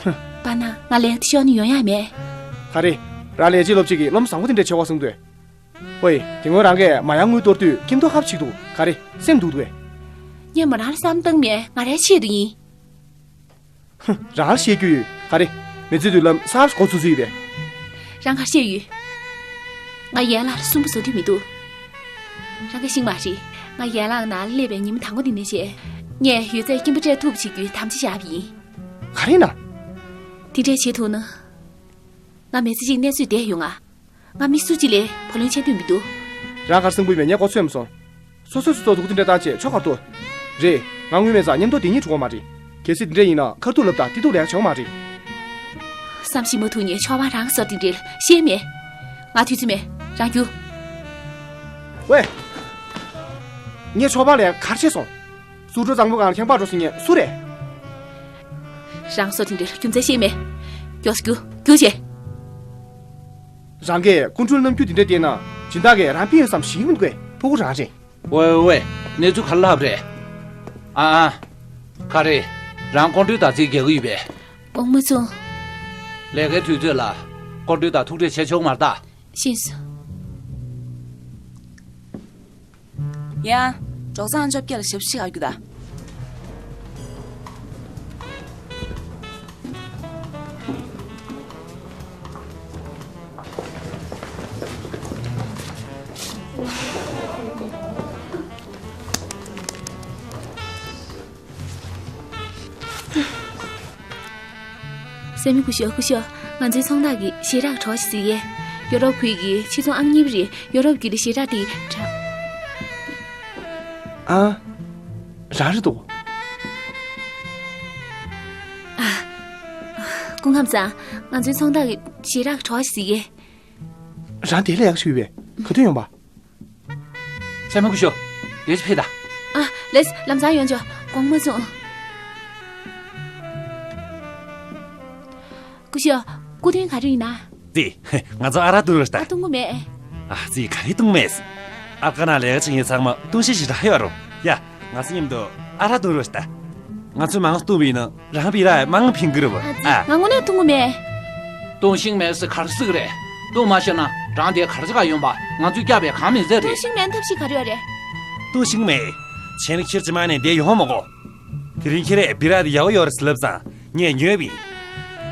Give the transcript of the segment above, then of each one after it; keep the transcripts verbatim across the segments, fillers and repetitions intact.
པ་ན་ང་ལས་དེ་ཤོར་ནས་ཡོང་ཡ་མེད། ག་རེ། རང་ལས་བྱེད་སློབ་ཆེད་ཀྱི་སློབ་མ་བཟང་པོ་དེ་འདྲས་བྱེད་དགོས་གསུངས་འདུག་ཝེ། དེ་སྔོན་རང་གིས་མ་ཡར་དངུལ་གཏོར་དུས་ཀིམ་ཏོ་ཧབ་ཆིག་འདུག་ག་རེ། སེམས་སྡུག་འདུག་གས། ངས་མོ་རང་ལ་བསམ་བཏང་མེད། ང་རའི་ཆེད་དུ་ཡིན། ཧུ། རང་ལ་བཤད་རྒྱུ་ཡོད། ག་རེ། མི་ཚེ་མདུན་ལམ་གསར་པ་འགོ་ཚུགས་ཚུལ་ཡོད་པས། རང་གར་བཤད་ཡོད། ང་ཡན་ལག་ལ་སུན་པོ་བཟོ་འདོད་མི་འདུག་རང་གིས་ཤེས་མ་རེད། ང་ཡན་ལག་ནང་སླེབས་པའི་ཉིན་མོ་དང་པོ་དེ་ནས་བྱས། ངས་ཡོད་ཚད་སྐྱིན་པ་སྤྲད་ཐུབ་པ་བྱེད་རྒྱུའི་དམ་བཅའ་བཞག་པ་ཡིན། ག་རེ་ན། དེ་འདྲས་བྱེད་ཐུབ་ན། ང་མི་ཚེ་གཅིག་གནས་ཚུལ་བསྡད་ཡོང་ང་། ང་མི་སུ་གཅིག་ལས་བུ་ལོན་ཆད་འདོད་མི་འདུག་རང་གར་སེམས་ཁུར་མེད། ངས་གོ་ཚོད་མ་སོང་། སོ་སོས་སུ་ཚོགས་འདུག་དེ་འདྲ་བཏང་བྱས་ཆོག་གར་འདུག་རེད། ང་དངུལ་མེད་ཙང་མཉམ་དུ་དེ་གཉིས་གྲུ་གོ་མ་རེད། གལ་སྲིད་དེ་འདྲ་ཡིན་ན་ཁ་ཐུག་ལབ་དང་དེ་ཐུག་ལས་ཆོག་མ་རེད། བསམ་ཤེས་མ་ཐུབ་ནས་ཆོག་པ་རང་བཟོ་དེ་འདྲ་ཤེས་མེད། ང་དུས་ཚོད་མེད། རང་རྒྱུགས། ཝེ། ངས་ཆོག་པ་ལས་གར་ཆེ་སོང་། སུ་འགྲོ་གཙང་པོ་གང་ལ་ཁྱང་པ་འགྲོ་ཟེར་མཁན་སུ་རེད། རང་བཟོ་དེ་འདྲ་རྒྱུ་མཚན་ཤེས་མེད། མགྱོགས་སུ་རྒྱུགས། རྒྱུགས་བྱས། རང་གིས་སྐུ་མགྲོན་རྣམ་འགྱུར་དེ་འདྲ་བསྟན་ན་སྦྱིན་བདག་གིས་རང་ཕན་ཡོད་བསམ་ཞེན་གྱི་མི་འདུག་གས། ཕྲུ་གུ་རང་རེད། ཝེ་ཝེ་ཝེ། གནས་ཚུལ་ག་རེ་ལབ་རེད། ཨ་ཨ། ག་རེ། རང་སྐུ་མགྲོན་དང་རྩིས་རྒྱག་གི་ཡོད་པས། དགོངས་མ་ཚོམས། ལས་ཀའི་དུས་ཚོད་ལ་སྐུ་མགྲོན་དང་ཐུག་འཕྲད་བྱེད་ཆོག་མ་རེད་ད། ཤེས་སོང་། ཡ། གྲོགས་ཚང་བཅོ་བརྒྱད་ལ་ཞབས་ཕྱི་ག་རྒྱུ་ད། སྲས་མོ་སྐུ་ཞབས། སྐུ་ཞབས། ང་ཚོའི་ཚོང་བདག་གིས་ཞལ་རས་ཀྱི་གྲོགས་ཤིག་གཟིགས་ཡས། ཡོ་རོབ་ཁུལ་གྱི་ཕྱི་ཚོང་ཨང་གཉིས་པ་རེད། ཡོ་རོབ་བརྒྱུད་ལ་ཞལ་རས་དེ་དྲ། ཨ། རང་རེད་འདུག་ཨ། སྐུ་ཁམས་བཟང་། ང་ཚོའི་ཚོང་བདག་གིས་ཞལ་རས་ཀྱི་གྲོགས་ཤིག་གཟིགས་ཡས། རང་དེ་ལས་ཡག་ཤོས་ཡོད་པས། ག་དུས་ཡོང་པ། སྲས་མོ་སྐུ་ཞབས། ཡར་ཅིག་ཕེབས་དང་། ཨ། ལགས། ལམ་སང་ཡོང་ཆོག་དགོངས་མ་ཚོམས། སྐུ་ཞབས། སྐུ་མདུན་ག་རེ་ཡིན་ན། ཙི། ང་ཚོ་ཨ་རག་འཐུང་རོགས་ཤིག་ད། ཨ། འཐུང་གི་མེད། ཨ། ཙི། ག་རེ་འཐུང་མེད། ཨ་ཁ་ན་ལས་ཀ་བྱེད་མཁན་ཚང་མ་འཐུང་ཤེས་ཤིག་རག་ཡོད་རུང་། ཡ། ང་ཚོ་མཉམ་དུ་ཨ་རག་འཐུང་རོགས་ཤིག་ད། ང་ཚོས་མང་ཙམ་བཏུང་བ་ཡིན་ན་རང་སྦི་ར་མང་ཙམ་ཕིང་གི་རེད་པ། ཨ་ཙི། ཨ། ང་དངོས་གནས་འཐུང་གི་མེད། འཐུང་ཤེས་མེད་ཟེར་ག་རེ་ཟེར་གི་རེད། འཐུང་མ་ཤེས་ན་རང་དེ་ག་རེ་བྱེད་ག་ཡོང་པ། ང་ཚོས་བསྐྱབས་པས་གང་མི་ཟེར་རེད། འཐུང་ཤེས་མེད་ཐབས་ཤེས་ག་རེ་ཡོད་རེད། འཐུང་ཤེས་མེད། བྱས་ན་ཁྱེད་རྗེས་མ་ནས་འདིར་ཡོང་མི་དགོས། དེ་རིང་ཁྱེད་རས་སྦི་ར་དེ་ཡག་པོ་ཡོད་རེད་ཟེར་ལབ་ཙང་ངས་ཉོས་པ་ཡིན།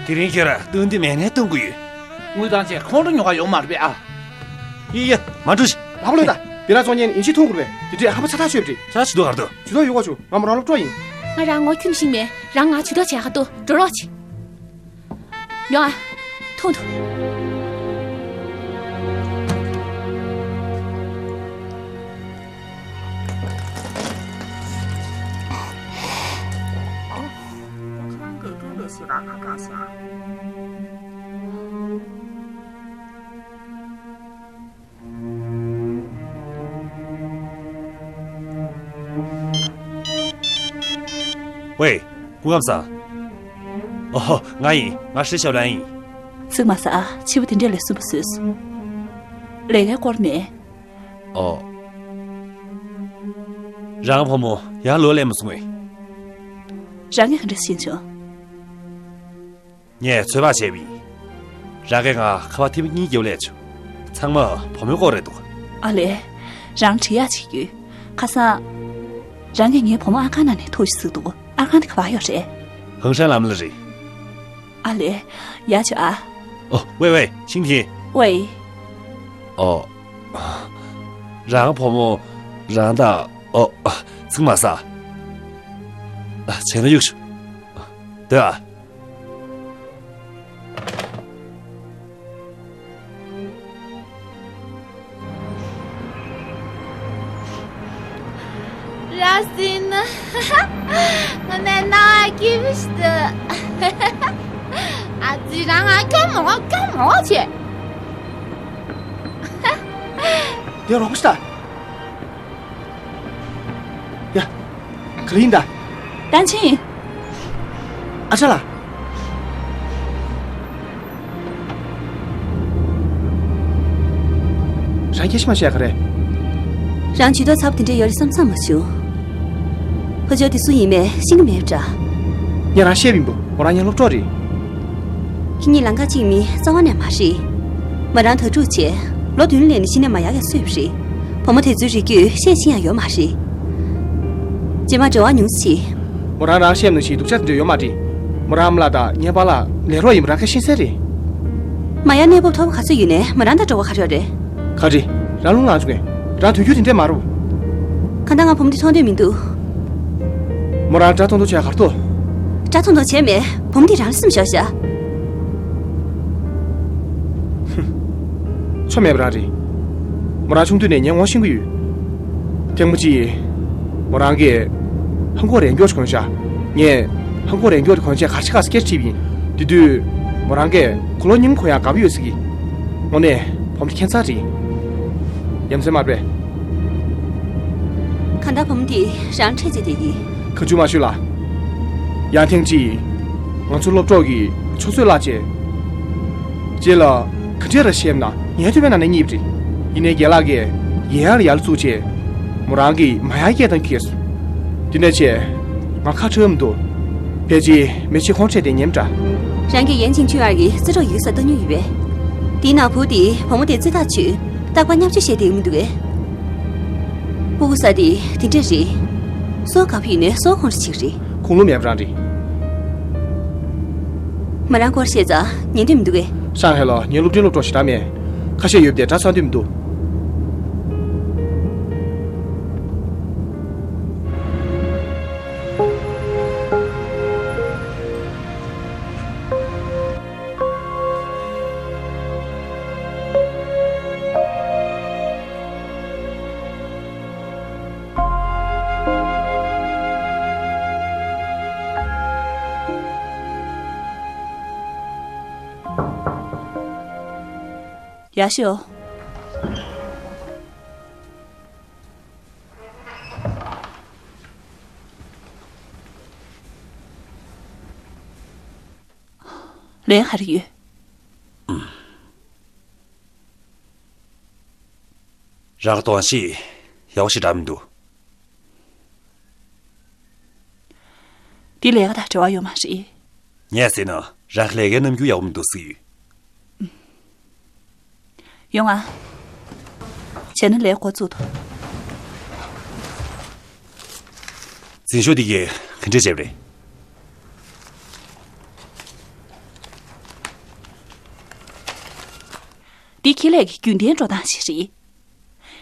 དེ་རིང་ཁྱོད་ར་འཐུང་འདོད་མེད་ནའི་འཐུང་གི་ཡོད། དངུལ་བཏང་བྱས་ཁོང་ཁྲོ་ཉོ་ག་ཡོང་མ་རེད་པས་ཨ། ཡི་ཡི། མ་འགྲོ་ཤིག་ལབ་ལོས་ད། སྦི་ར་བཙོང་མཁན་ཡིན་གཅིག་འཐུང་དགོས་པས། དེ་འདྲས་ཧམ་པ་ཚ་ཐག་ཆོད་པ་རེད། ཚ་ཐག་ཆོད་དོ་ག་རེ་འདུག་ཇུས་གཏོགས་ཡོད་གོ་ཆུ། ང་མོ་རང་སློབ་གྲོགས་ཡིན། ང་རང་ངོ་ཁྱོད་ཤེས་མེད། རང་ང་ཇུས་གཏོགས་བྱས་ག་འདུག་འགྲོ་རོགས་བྱེད། ཡོང་ཨ། ཐུང་ཐུང་། ཁྱེད་རང་གིས་སྐད་ལས་ཤེས་པ་ཁ་བཀག་ཤག་ཝེ། སྐུ་ཁམས་བཟང་། ཨོ་ཧོ། ང་ཡིན། ང་ཧྲི་ཞའོ་ལན་ཡིན། ཚིག་མ་ཟ་ཨ། ཕྱི་པོ་དེ་འདྲས་ལས་སུན་པོ་བཟོས། ལས་ཀའི་སྐོར་མེད། ཨོ། རང་བུ་མོ་ཡར་ལོག་སླེབས་མ་སོང་ངས། རང་གིས་ག་འདྲས་ཤེས་བྱུང་། ངས་ཚོད་དཔག་བྱས་པ་ཡིན། རང་གིས་ང་ཁ་པར་ཐེངས་མ་གཉིས་བརྒྱབ་སླེབས་བྱུང་། ཚང་མ་བུ་མོའི་སྐོར་རེད་འདུག་ཨ་ལས། རང་དྲི་ཡག་ཅིག་ཡོད། ཁ་སང་། རང་གིས་ངའི་བུ་མོ་ཨར་ཁང་ནང་ནས་ཐོན་ཤིག་ཟེར་འདུག་ཨར་ཁང་དེ་ག་པར་ཡོད་རེད། ཧང་ཧྲན་ལམ་ལ་རེད། ཨ་ལས། ཡར་བྱོས་ཨ། ཨོ། ཝེ་ཝེ། ཤིང་ཐིན། ཝེ། ཨོ། རང་བུ་མོ། རང་ད། ཨོ། ཚིག་མ་ཟ། བྱས་ན་གཡུག་ཞུ། སྡོད་ཨ། ར་སྲིན་ནི། ང་ནས་ན་ཀི་བི་ཤི་ཏི། ཨ་ཙི་རང་ང་ཀམ་མོ་ཀམ་མོ་བྱེད། དེ་རོགས་ཤི་ད། ཡ། ག་རེ་ཡིན་ད། ཏན་ཆིན། ཨ་ཅག་ལགས། རང་སྐད་ཆ་མ་བཤད་ག་རེ། རང་ཇུས་གཏོགས་ཚ་པོ་དེ་འདྲ་ཡོད་རེད་བསམ་བསམ་མ་བྱུང་། ཕོ་ཅོ་དེ་སུ་ཡིན་མེད་ཤེས་ཀྱི་མེད་པ་འདྲ། ངས་རང་བཤད་པ་ཡིན་པ། མོ་རང་ངའི་སློབ་གྲོགས་རེད། ཁྱེད་གཉིས་ལང་ཀ་གཅིག་མིན་རྩ་བ་ནས་མ་རེད། མོ་རང་དྭ་ཕྲུག་བྱས། ལོ་བདུན་སླེབས་ནས་གཞི་ནས་མ་ཡར་ཡར་སོས་པ་རེད། བུ་མོ་དེ་ཚོའི་རིགས་རྒྱུད་ཤེས་ཤེས་ཡང་ཡོད་མ་རེད། རྗེས་མ་འབྲེལ་བ་ཉུང་ཙམ་བྱེད། མོ་རང་རང་བཤད་ནང་བཞིན་སྡུག་ཅག་དེ་འདྲ་ཡོད་མ་རེད། མོ་རང་ཨ་མ་ལགས་དང་ངའི་པཱ་ལགས་ལས་རོགས་ཡིན་པ་རང་ཁ་ཤས་གསལ་རེད། མ་ཡར་གནས་བབ་མཐོ་པོ་ག་ཚོད་ཡོད་ནའི་མོ་རང་དང་འབྲེལ་བ་ག་རེ་ཡོད་རེད། ག་རེ། རང་རླུང་ལངས་བྱུང་ངས། རང་དུས་རྒྱུན་དེ་འདྲས་མ་རེད། གང་ལྟར་ང་བུ་མོ་འདི་མཐོང་འདོད་མི་འདུག་མོ་རང་དགྲ་མཐོང་མཐོང་བྱས་གར་ཐོག་དགྲ་མཐོང་མཐོང་བྱས་མེད། བུ་མོ་འདི་རང་སེམས་ཤོར་ཤག་ཆོ་མེད་པ་རང་རེད། མོ་རང་ཆུང་དུས་ནས་ངས་ངོ་ཤེས་ཀྱི་ཡོད། ཐེངས་མ་གཅིག་མོ་རང་གིས་ཧང་གོ་རས་མགྱོགས་གོན་ཤག་ངས་ཧང་གོ་རས་མགྱོགས་དེ་གོན་བྱས་གར་ཆ་ག་ས་སྐད་དྲིས་པ་ཡིན། དེ་དུས་མོ་རང་གིས་ཁོ་ལོ་སྙིང་ཁོ་ཡང་དགའ་པོ་ཡོད་ཟེར་གི། དངོས་གནས་བུ་མོ་འདི་ཁྱད་མཚར་རེད། ཡ་མཚན་མ་རེད། གང་ལྟར་བུ་མོ་འདི་རང་འཕྲད་བྱས་བསྡད་ཀྱི། ཁ་མཆུ་མ་ཞུ་ལ། ཡང་ཐེངས་གཅིག་ང་ཚོ་སློབ་གྲོགས་ཀྱི་ཆུ་ཚོད་བརླག་བྱས། རྗེས་ལ་ག་འདྲས་ར་བཤད་ན་ཉལ་ཐུབ་པའི་ནང་ནས་རྙེད་པ་རེད། ཡིན་ནའི་རྒན་ལགས་ཀྱིས་ཡལ་ཡལ་ལ་ཡར་བཙུགས་བྱས། མོ་རང་གིས་མ་ཡར་སྐད་བཏང་གི་ཡོད། དེ་ནས་བྱས། ང་ཁ་ཁྲལ་མི་འདུག་ཕལ་ཆེར་མི་ཆེ་ཁོང་ཁྲལ་དེ་ཉེམ་འདྲ། རང་གིས་ཡན་ཅིང་ཆུས་ཨར་གྱི་རྩེད་གྲོགས་ཡི་གེ་ས་བཏང་མྱོང་ཡོད་པས། དེའི་ནང་བུ་དེས་བུ་མོ་དེ་རྩེད་ཐག་ཆོད། རྟག་པར་མཉམ་སྤྱོད་བྱས་བསྡད་ཡོད་མི་འདུག་གས། སྤུ་གུ་ས་དེ་དེ་འདྲས་རེད། སོ་དགའ་པོ་ཡིན་ནའི་སོ་ཁོང་ཁྲོ་བྱེད་ཀྱི་རེད། ཁུངས་ལུང་མེད་པ་རང་རེད། མོ་རང་སྐོར་བཤད་ཙང་ཉན་འདོད་མི་འདུག་གས། ཧྲང་ཧའེ་ལ་ངའི་སློབ་འབྲིང་སློབ་གྲོགས་ཞེ་དྲག་མེད། ཁ་ཤས་ཡོད་པ་དེ་སྒྲ་ཚང་འདོད་མི་འདུག་ཡག་ཤོས། ལན་ག་རེ་ཡོད། རང་གི་གདོང་ཤེས་ཡག་པོ་ཞེ་དྲག་མི་འདུག་འདི་ལས་ཀ་དང་འབྲེལ་བ་ཡོད་མ་རེད། ངས་ཟེར་ན་རང་གི་ལས་ཀའི་རྣམ་འགྱུར་ཡག་པོ་མི་འདུག་ཟེར་ཡོད། ཡོང་ང་། བྱས་ན་ལས་འགོ་བཙུགས་དང་། འཛིན་ཤོག་འདི་གས་ག་འདྲས་བྱས་པ་རེད། འདི་ཁེ་ལས་ཀྱི་རྒྱུན་ལྡན་འགྲོ་སྟངས་ཤིག་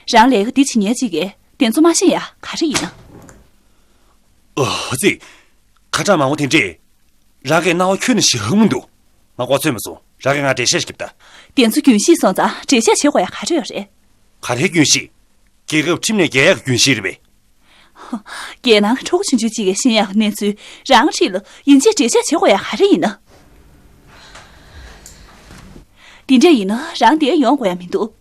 རེད། རང་ལས་ཀ་འདི་བྱེད་མཁན་གཅིག་གིས་དེ་ཚོ་མ་ཤེས་ཡ་ག་རེ་ཡིན་ན། ཨོ་ཙི། ཁ་གྲངས་མང་པོ་དེ་འདྲས། རང་གི་སྣང་བ་ཁྱོན་ནས་ཞེ་དྲག་མི་འདུག་ང་མགོ་ཚོས་མ་སོང་། རང་གིས་ང་འགྲེལ་བཤད་ཞིག་བརྒྱབ་ད། དེ་ཚོ་རྒྱུན་ཤེས་སོང་ཙང་འགྲེལ་བཤད་བྱེད་དགོས་ཡ་ག་རེ་ཡོད་རེད། ག་རེའི་རྒྱུན་ཤེས། རྒྱལ་ཁབ་ཁྲིམས་ནས་འགལ་ཡག་གི་རྒྱུན་ཤེས་རེད་པས། རྒྱལ་ནང་གི་ཕྲུ་གུ་ཆུང་ཆུང་གཅིག་གིས་ཤེས་ཡག་གི་གནས་ཚུལ་རང་ཁྲིད་ལ་ཡིན་གཅིག་འགྲེལ་བཤད་བྱེད་དགོས་ཡ་ག་རེ་ཡིན་ན། དེ་འདྲ་ཡིན་ན་རང་འདིར་ཡོང་དགོས་ཡ་མི་འདུག་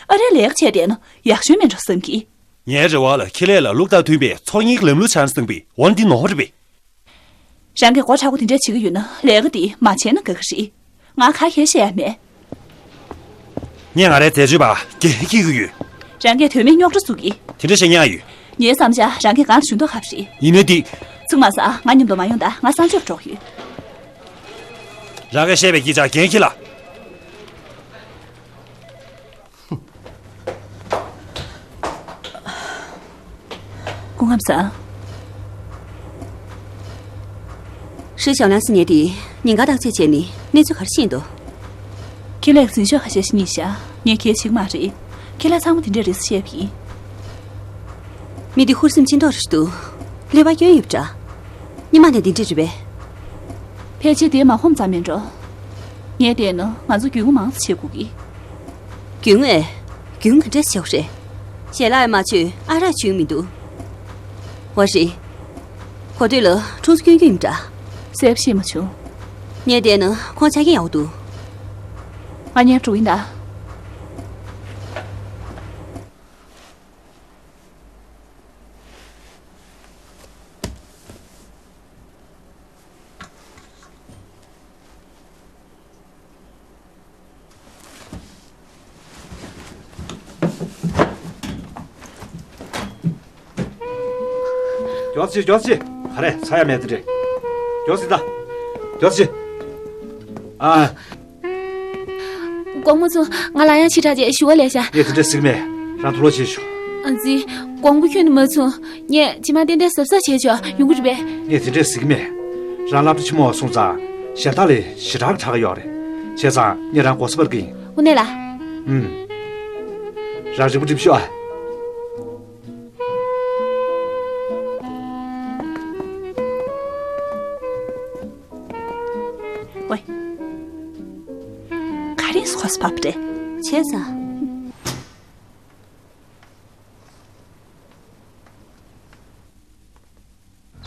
ཨ་རིར་ལས་ཀ་བྱས་བསྡད་ན་ཡག་ཤོས་མིན་འགྲོ་བསམ་གི། ངའི་རེ་བ་ལ་ཁེ་ལས་ལ་ལུགས་དང་མཐུན་པའི་ཚོང་གཉེར་གྱི་ལམ་ལུགས་ཆགས་ན་བསམ་པའི་འོ་ན་འདི་ནོར་བ་རེད་པས། རང་གིས་མགོ་མཁྲེགས་པོ་དེ་འདྲ་བྱེད་ཀྱི་ཡོད་ན་ལས་ཀ་འདི་མ་བྱས་ན་དགའ་གི་རེད། ང་ག་གེ་བཤད་ཡ་མེད། ངས་ང་རའི་འཛད་སྤྱོད་པ་འགན་འཁྱེར་གྱི་ཡོད། རང་གིས་དོན་མེད་རྙོག་དྲ་བཟོ་གི། དེ་འདྲ་བཤད་ཉན་ཡོད། ངའི་བསམ་འཆར་རང་གིས་གང་ལ་ཞུ་མདོག་ཁ་པོ་རེད། ཡིན་ནའི་འདི། ཚིག་མ་ཟ། ང་མཉམ་དུ་མ་ཡོང་ད། ང་གསང་སྤྱོད་འགྲོ་གི་ཡོད། རང་གིས་བཤད་པའི་སྐད་ཆ་འགན་འཁྱེར་ལ། སྐུ་ཁམས་བཟང་། ཧྲི་ཞའོ་ལན་ཟེར་མཁན་དེས་ཉེན་ཁ་བརྟག་དཔྱད་བྱས་ནས་གནས་ཚུལ་ག་རེ་ཤེས་འདུག་ཁེ་ལས་འཛིན་ཤོག་ཁ་ཤས་ཤིག་རྙེད་ཤག་ངས་གལ་ཆེ་གི་མ་རེད། ཁེ་ལས་ཚང་མ་དེ་འདྲ་རེད་ཟེར་བཤད་པ་ཡིན། མི་འདི་ཧུར་སེམས་ཅན་མདོག་རེད་འདུག་ཀླད་པ་སྐྱོན་ཡོད་པ་འདྲ། སྔོན་མ་ནས་འདི་འདྲ་རེད་པས། ཕལ་ཆེར་དེ་མ་ཁོམ་ཙམ་མིན་འགྲོ། ངས་བལྟས་ན་ང་ཚོ་རྒྱུས་མངའ་མང་ཙམ་བྱེད་དགོས་ཀི། རྒྱུས་མངའ། རྒྱུས་མངའ་ག་འདྲས་བྱེད་དགོས་རེད། ཞལ་ལག་ཡང་མ་མཆོད་ཨ་རག་མཆོད་མི་འདུག་འོ་རེད། གོ་ཐོས་ལ་ཁྲུང་ས་སྐྱོན་རྒྱུ་ཡིན་འདྲ། གསལ་པོ་ཤེས་མ་བྱུང་། ངས་བལྟས་ན་ཁོང་ཆ་རྐྱེན་ཡག་པོ་འདུག་ང་གཉེར་འགྲོ་ཡིན་ད། མགྱོགས་ཤིག་མགྱོགས་ཤིག་ག་རེ་ཚ་ཡ་མེད་དེ་རེད། མགྱོགས་ཤིག་ད། མགྱོགས་ཤིག་ཨ། དགོང་མོ་ཚོ་ང་ལ་ཡང་ཕྱི་དྲགས་རྗེས་ཞུ་བ་ལས་བྱ། ངས་དེ་འདྲ་ཟེར་གི་མེད། རང་ཐུགས་ལོག་བྱེད་ཤོག་ཨ་ཙི། དགོང་པོ་ཁྱོན་ནས་མ་ཚུགས། ངས་ཇི་མ་གཏན་གཏན་གཟབ་གཟབ་བྱས་ཆོག་ཡོང་གི་རེད་པས། ངས་དེ་འདྲ་ཟེར་གི་མེད། རང་སློབ་གྲྭ་ཆེན་མོ་སོང་ཙང་གཞན་དག་ལས་ཞེ་དྲག་གི་དྲག་གི་ཡོད་རེད། བྱས་ཙང་ངས་རང་མགོ་སེར་པར་གིན། དངོས་གནས་ལ། ཨུམ། རང་རིང་པོ་འགྲིམ་ཤོག་ཨ། ཝེ། ག་རེ་སོ་སོ་བབས་ཏེ། བྱས་ཙང་།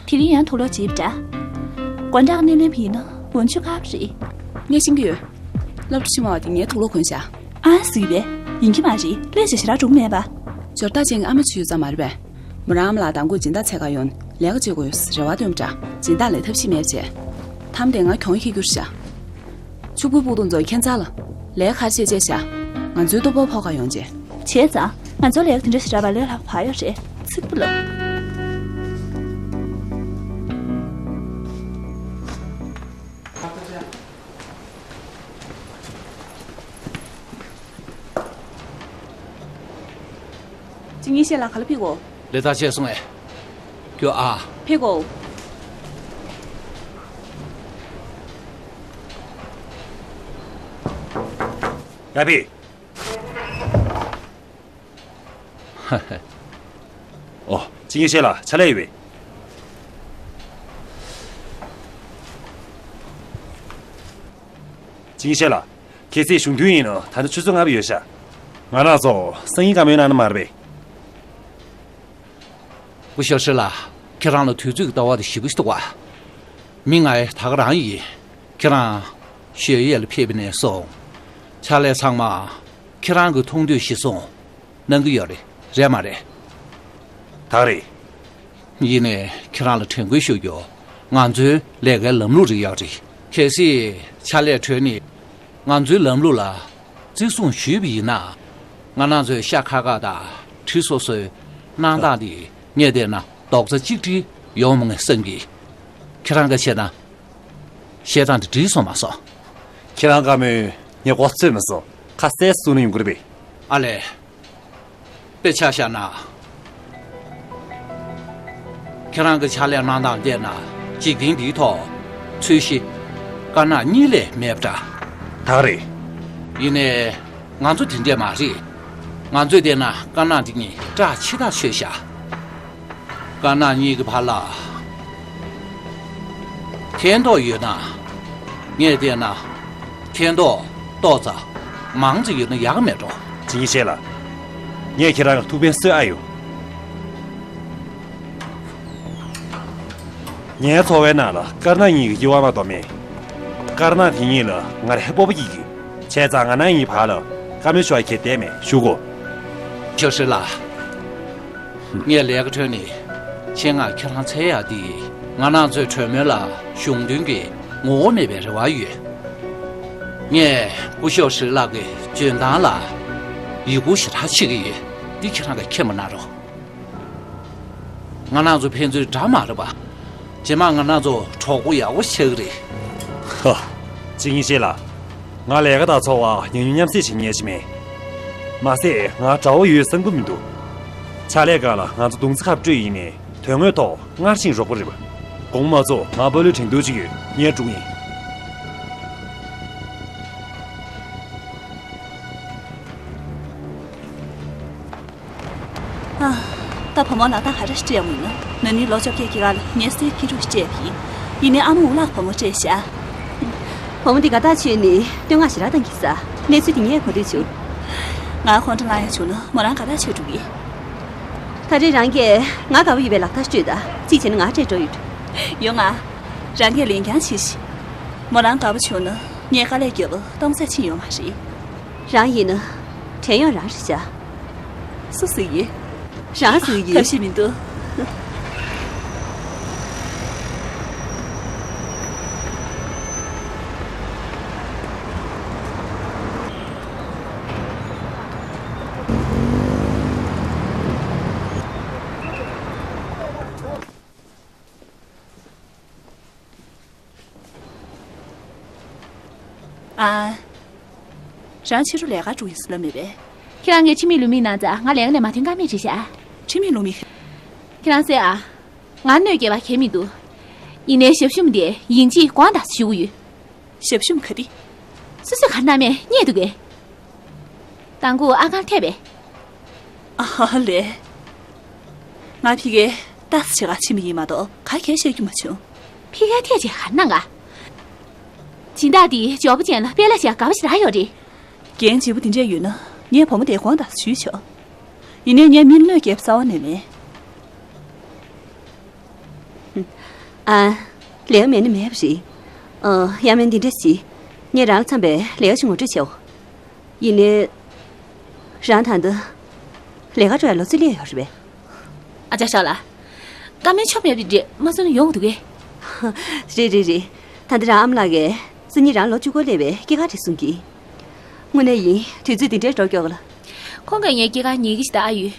དེ་རིང་ཡང་དུག་ལོག་བྱེད་པ་འདྲ། དགོང་དག་སྣེ་ལེན་བྱས་ན་འོན་ཆུ་ཁབ་རེད། ངས་ཤེས་ཀྱི་ཡོད། སློབ་གྲྭ་ཆེན་མོ་བ་དེ་ངའི་དུག་ལོག་གོན་ཤག་ཨ་ཟིག་པས། ཡིན་གྱི་མ་རེད། ལས་བྱེད་ཞེ་དྲག་འགྲོ་གི་མེད་པ། འབྱོར་ཐག་ཅན་གྱི་ཨ་མ་ཚོ་ཡོད་ཙང་མ་རེད་པས། མོ་རང་ཨ་མ་ལགས་དང་པོ་སྦྱིན་བདག་འཚོལ་ག་ཡོང་ལས་ཀ་བྱེད་དགོས་རེ་བ་བཏོན་པ་འདྲ། སྦྱིན་བདག་ལས་ཐབས་ཤེས་མེད་པ་བྱས། མཐའ་མ་དེ་ང་གྱོང་ཁྱེར་རྒྱུ་རེད་ཤག་ཕྱུག་པོའི་ཕུགས་གཏོང་ཚོ་ཁྱད་མཚར་ལ། ལས་ཁ་ཤས་བྱས་ཤག་ང་ཚོའི་ལྟོ་ཕོག་ཕོག་ག་ཡོང་བྱས། བྱས་ཙང་ང་ཚོ་ལས་ཀ་དེ་འདྲ་ཞིག་རག་པ་ལས་སླ་པོ་ཡོད་རེད། ཚིག་པ་ལ། ཅི་ཉིན་ཤས་ལ་ག་ལ་ཕེབས་གོ། ལས་ཐག་ཆད་སོང་ངས། རྒྱུ་ཨ། ཕེབས་གོ། ཡ་ཕེ། ཨོ། ཅི་ཉིན་ཤས་ལ་ཕྱག་ལས་ཡོད་པས། ཅི་ཉིན་ཤས་ལ། གལ་སྲིད་གཞུང་མཐུན་ཡིན་ན་ད་ནི་ཆུ་ཚོད་ལྔ་པ་ཡོད་ཤག་ང་རང་ཚོ་སང་ཉིན་བཀའ་མོལ་གནང་ན་མ་རེད་པས། སྐུ་ཞབས་ཧྲི་ལགས། ཁྱེད་རང་ལ་དུས་ཚོད་ཀྱི་ལྟ་བ་དེ་ཞེ་པོ་ཞིག་འདུག་པ། མི་ང་ཡི་ད་ག་རང་ཡིན། ཁྱེད་རང་ཞོལ་ཡས་ལ་ཕེབས་པ་ནས་བཟུང་། ཕྱག་ལས་ཚང་མ་ཁྱེད་རང་གིས་མཐོང་ཐོས་གཞིར་བཟུང་གནང་གི་ཡོད་རེད། རེད་མ་རེད། ད་ག་རེད། ཡིན་ནའི་ཁྱེད་རང་ལ་དྲན་སྐུལ་ཞུ་རྒྱུ། ང་ཚོའི་ལས་ཀའི་ལམ་ལུགས་རེ་ཡོད་རེད། གལ་སྲིད་ཕྱག་ལས་གྲོལ་ནས་ང་ཚོའི་ལམ་ལུགས་ལ་བརྩི་སྲུང་ཞུས་པ་ཡིན་ན། ང་རང་ཚོའི་ཤ་ཁ་ཁ་དང་གྲི་སོ་སོའི་གནང་སྟངས་དེ་ངས་བལྟས་ན་རྡོག་རྩ་གཅིག་སྒྲིལ་ཡོང་མ་ངེས་བསམ་གྱི། ཁྱེད་རང་གིས་བྱས་ན། བཤད་སྟངས་དེ་འགྲིག་སོང་མ་སོང་། ཁྱེད་རང་བཀའ་མོལ་ངས་གོ་ཚོད་མ་སོང་། ཁ་གསལ་གསུང་ན་ཡོང་གི་རེད་པས། ཨ་ལས། དཔེ་ཆ་བཞག་ན། ཁྱེད་རང་གི་ཕྱག་ལས་གནང་སྟངས་བལྟས་ན་འཇིག་རྟེན་འདིའི་ཐོག་ཚོས་གཞི་དཀར་ནག་གཉིས་ལས་མེད་པ་འདྲ། ད་ག་རེད། ཡིན་ནའི་ང་ཚོ་དེ་འདྲས་མ་རེད། ང་ཚོས་བལྟས་ན་དཀར་ནག་འདི་གཉིས་བཀྲག་ཕྱི་ཐག་ཆོད་ཤག་དཀར་ནག་གཉིས་ཀྱི་བར་ལ་མཁྱེན་རྟོགས་ཡོད་ན། ངས་བལྟས་ན་མཁྱེན་རྟོགས་ཏོག་ཙམ་མང་ཙམ་ཡོད་ན་ཡག་མེད་འགྲོ། ཇི་ཡིན་ཤེས་ལ། ངས་ཁྱེད་རང་གི་ཐུགས་ཕན་གསོས་ཨ་ཡོད། ངའི་འཚོ་བའི་ནང་ལ་དཀར་ནག་གཉིས་ཀྱི་དབྱེ་བ་མ་གཏོགས་མེད། དཀར་ནག་དེ་གཉིས་ལ་ང་རང་སྤོབས་པ་སྐྱེ་གི། བྱས་ཙང་ང་རང་གཉིས་བར་ལ་བཀའ་མོལ་ཤོར་ཁྱད་བསད་མེད་ཞུ་གོ། ཞོ་ཧྲི་ལགས། ངས་ལས་ཀ་འཕྲོད་ནས་ཆེད་མངགས་ཁྱེད་རང་འཚོལ་ཡག་འདི་ང་རང་ཚོའི་གྲོས་མོལ་ལ་གཞུང་དོན་གྱི་ངོ་བོ་མེད་པའི་རེ་བ་ཡོད། ངས་སྐུ་ཞབས་ཧྲི་ལགས་ཀྱི་འཇོན་ཐང་ལ་ཡིད་སྐུར་ཞེ་དྲག་བྱེད་ཀྱི་ཡོད། འདི་ཁྱེད་རང་གིས་མཁྱེན་པ་གནང་རོགས། ང་རང་ཚོ་ཕན་ཚུན་འདྲ་མ་རེད་པ། རྗེས་མ་ང་རང་ཚོ་གྲོགས་པོ་ཡག་པོ་ཆགས་ཀྱི་རེད། ཧ། ཅི་ཡིན་ཤེས་ལ། ང་ལས་ཀ་དང་འཚོ་བ་ཉམས་མྱོང་མཉམ་བསྲེས་བྱེད་མཁན་ཞིག་མིན། མ་ཟད་ང་དགྲ་བོ་ཡོད་བསམ་གྱི་མི་འདུག་ཕྱག་ལས་སྒང་ལ་ང་ཚོ་མདུང་རྩེ་ཁ་སྤྲོད་ཡིན་ནའི་དོན་དངོས་ཐོག་སྔར་བཞིན་རོགས་པ་རེད་པ། དགོངས་མ་ཚོམ། ང་པོ་ལོའི་དྲན་གདུང་ཅིག་ཡོད། ངས་སྒྲུབ་ཡིན། ཨ། ད་བུ་མོ་ལ་ད་ག་རེ་སྤྲད་ཡོང་ཡིན་ན། ན་ནིང་ལོ་བཅོ་བརྒྱད་ཀྱི་སྒང་ལ་ངས་གསེར་ཁྱི་ཕྲུག་སྤྲད་པ་ཡིན། ཡིན་ནའི་ཨ་མ་འུ་ལག་བུ་མོ་སྤྲད་ཤག་བུ་མོ་འདི་དགའ་ཐག་ཆོད་ནས་བསྟོད་བསྔགས་ཞེ་དྲག་གཏོང་གི་ས། གནས་ཚུལ་འདི་ངས་གོ་ཐོས་བྱུང་། ང་ཁོང་ཁྲོ་ལངས་ཡག་བྱུང་ན་མོ་རང་དགའ་ཐག་ཆོད་འགྲོ་གི། ད་རེས་རང་གིས་ང་དགའ་པོ་ཡོད་པའི་ལག་རྟགས་སྤྲོད་དང་། གཅིག་བྱས་ན་ང་སྤྲད་འགྲོ་ཡོད། ཡོང་ང་། རང་གིས་ལན་རྐྱང་བྱེད་ཤིག་མོ་རང་དགའ་པོ་བྱུང་ན་ངས་དཀའ་ལས་བརྒྱབ་པ་གཏོང་ས་ཕྱིན་ཡོད་མ་རེད། རང་ཡིན་ན་བྲན་གཡོག་རང་རེད་བཞག་སུ་ཟེར་ཡོད། རང་ཟེར་ཡོད། ཐབས་ཤེས་མི་འདུག་ཨ། རང་ཕྱི་དྲོ་ལས་ཀ་འགྲོ་ཡིན་ཟེར་ལབ་མེད་པས། ཁྱེད་རང་ངའི་ཁྱིམ་མི་ལུང་མིག་གནང་ཙང་ང་ལས་ཀ་ནས་མ་ཐོན་ཀ་མེད་བྱས་ཤག་ཁྱིམ་མི་ལུང་མིག་ཁྱེད་རང་གསན་ཨ། ང་གནོད་སྐྱེལ་བ་གལ་མི་འདུག་ཡིན་ནའི་ཞབས་ཞུམ་དེ་ཡིན་གཅིག་དགོངས་དག་ཞུ་གི་ཡོད། ཞབས་ཞུམ་ག་དེ། སོ་སོས་ག་རེ་གནང་མེད་རྙེད་འདུག་གས། དང་པོ་ཨ་ཁང་ཐེབས་པས། ཨ་ལས། ང་ཕ་གིར་ལྟ་ས་བྱེད་ག་ཕྱིན་པ་ཡིན་མ་གཏོགས་ག་གེ་བཤད་རྒྱུ་མ་བྱུང་། ཕ་གིར་ཐད་ཅིག་ག་རེ་གནང་ག་སྦྱིན་བདག་དེས་ཇོ་བོ་ཅན་ལ་དཔེ་ལ་བཞག་དགའ་བ་ཞེ་དྲག་ཡོད་རེད། འགན་ལྗིད་པོ་དེ་འདྲས་ཡོད་ན་ངས་བུ་མོ་དེ་དགོངས་དག་ཞུས་ཆོག་ཡིན་ནའི་ངས་མི་གནོད་སྐྱེལ་རྩ་བ་ནས་མེད། ཨ། ལས་ཀ་མེད་ན་མེད་པ་རེད། ཨ། ཡང་མིན་འདི་འདྲ་ཞིག་ངས་རང་ལ་འཚམས་པའི་ལས་ཀ་ཞིག་ངོ་སྤྲོད་བྱའོ། ཡིན་ནའི། རང་ད་ལྟ་ལས་ཀ་འགྲོ་ཡ་ལོ་ཚོད་སླེབས་ཡོད་རེད་པས། ཨ་ཅག་ཤག་ལགས། བཀའ་མོལ་ཆོ་མེད་པ་རེད་མ་གསུང་ན་ཡོང་འདུག་གས། རེད་རེད་རེད། ད་ལྟ་རང་ཨ་མ་ལགས་ཀྱིས་སང་ཉིན་རང་ལོ་བཅུ་དགུ་སླེབས་པའི་སྐྱེས་སྐར་རེད་གསུང་གི། དངོས་གནས་ཡིན། དུས་ཚོད་འདི་འདྲའི་འགྲོ་མགྱོགས་ལ། ཁོང་གིས་ངའི་སྐྱེས་སྐར་ཉལ་གྱི་ཞིག་ད་ཨ་ཡོད།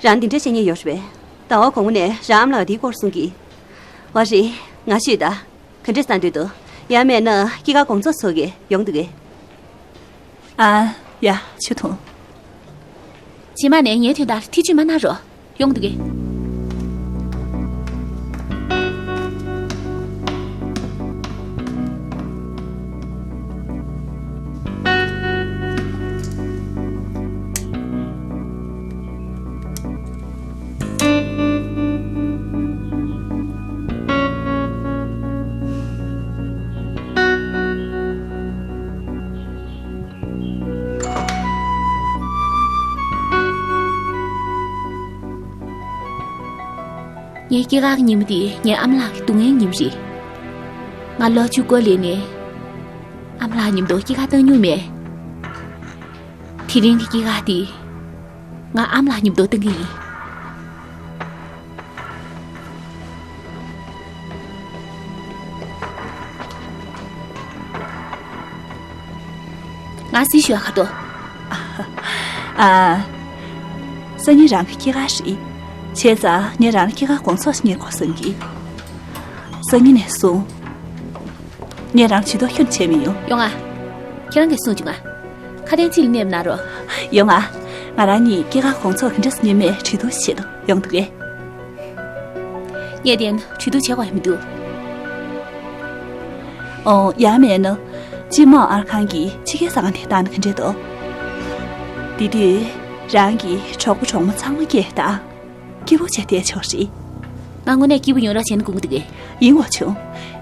རང་འདི་འདྲ་བཤད་མཁན་ཡོད་རེད་པས། ཟླ་བ་གོང་མ་ནས་རང་ཨ་མ་ལགས་འདིའི་སྐོར་གསུང་གི། འོ་རེད། ང་ཤོད་ད། ག་འདྲས་བསམ་འདོད་འདུག་ཡང་མེད་ན་སྐྱེས་སྐར་དགོང་ཚོགས་ཚོགས་གི་ཡོང་འདུག་གས། ཨ། ཡ། ཆུ་འཐུང་། རྗེས་མ་ནས་ངའི་དོན་དག་ལ་ཐེ་ཇུས་མ་གནང་རོགས། ཡོང་འདུག་གས། ངའི་སྐྱེས་སྐར་གྱི་ཉིན་མོ་དེ་ངའི་ཨ་མ་ལགས་ཀྱི་སྡུག་བསྔལ་ཉིན་མོ་རེད། ང་ལོ་བཅུ་དགུ་སླེབས་ནས་ཨ་མ་ལགས་མཉམ་དུ་སྐྱེས་སྐར་བཏང་མྱོང་མེད། དེ་རིང་གི་སྐྱེས་སྐར་དེ་ང་ཨ་མ་ལགས་མཉམ་དུ་བཏང་གི་ཡིན། ང་སྲིད་ཞུ་ཁ་ཏོ། ཨ། སང་ཉིན་རང་གི་སྐྱེས་སྐར་རེད། བྱས་ཙང་ངས་རང་ལ་སྐྱེས་སྐར་དགོང་ཚོགས་ཤིག་གཉེར་དགོས་བསམ་གི། སང་ཉིན་ནས་བཟུང་། ངས་རང་ཇུས་གཏོགས་ཁྱོན་བྱས་མི་ཡོང་། ཡོང་ང་། ཁྱེད་རང་གིས་གསུངས་བྱུང་ང་། ཁ་དན་ཚིག་ལ་གནས་པ་ན་རོ། ཡོང་ང་། ང་རང་གཉིས་སྐྱེས་སྐར་དགོང་ཚོགས་ག་འདྲས་སེ་གཉེར་མེད་གྲོས་བསྡུར་བྱེད་དང་ཡོང་འདུག་གས། ངས་དེ་གྲོས་བསྡུར་བྱེད་དགོས་མི་འདུག་ཨོ། ཡང་མེད་ན། སྤྱི་དམངས་ཨར་ཁང་གི་ཕྱི་རྒྱལ་ཟ་ཁང་དེ་བཏང་ན་ག་འདྲས་འདུག་དེ་དུས་རང་གི་གྲོགས་པོ་གྲོགས་མོ་ཚང་མ་སྐྱེལ་དང་། སྐྱིད་པོ་བྱས་བསྡད་ཆོག་རེད། ང་དངོས་གནས་སྐྱིད་པོ་ཡོང་རོགས་བྱས་ན་དགོངས་ཀྱི་འདུག་གས། ཡིན་འོ་བྱུང་།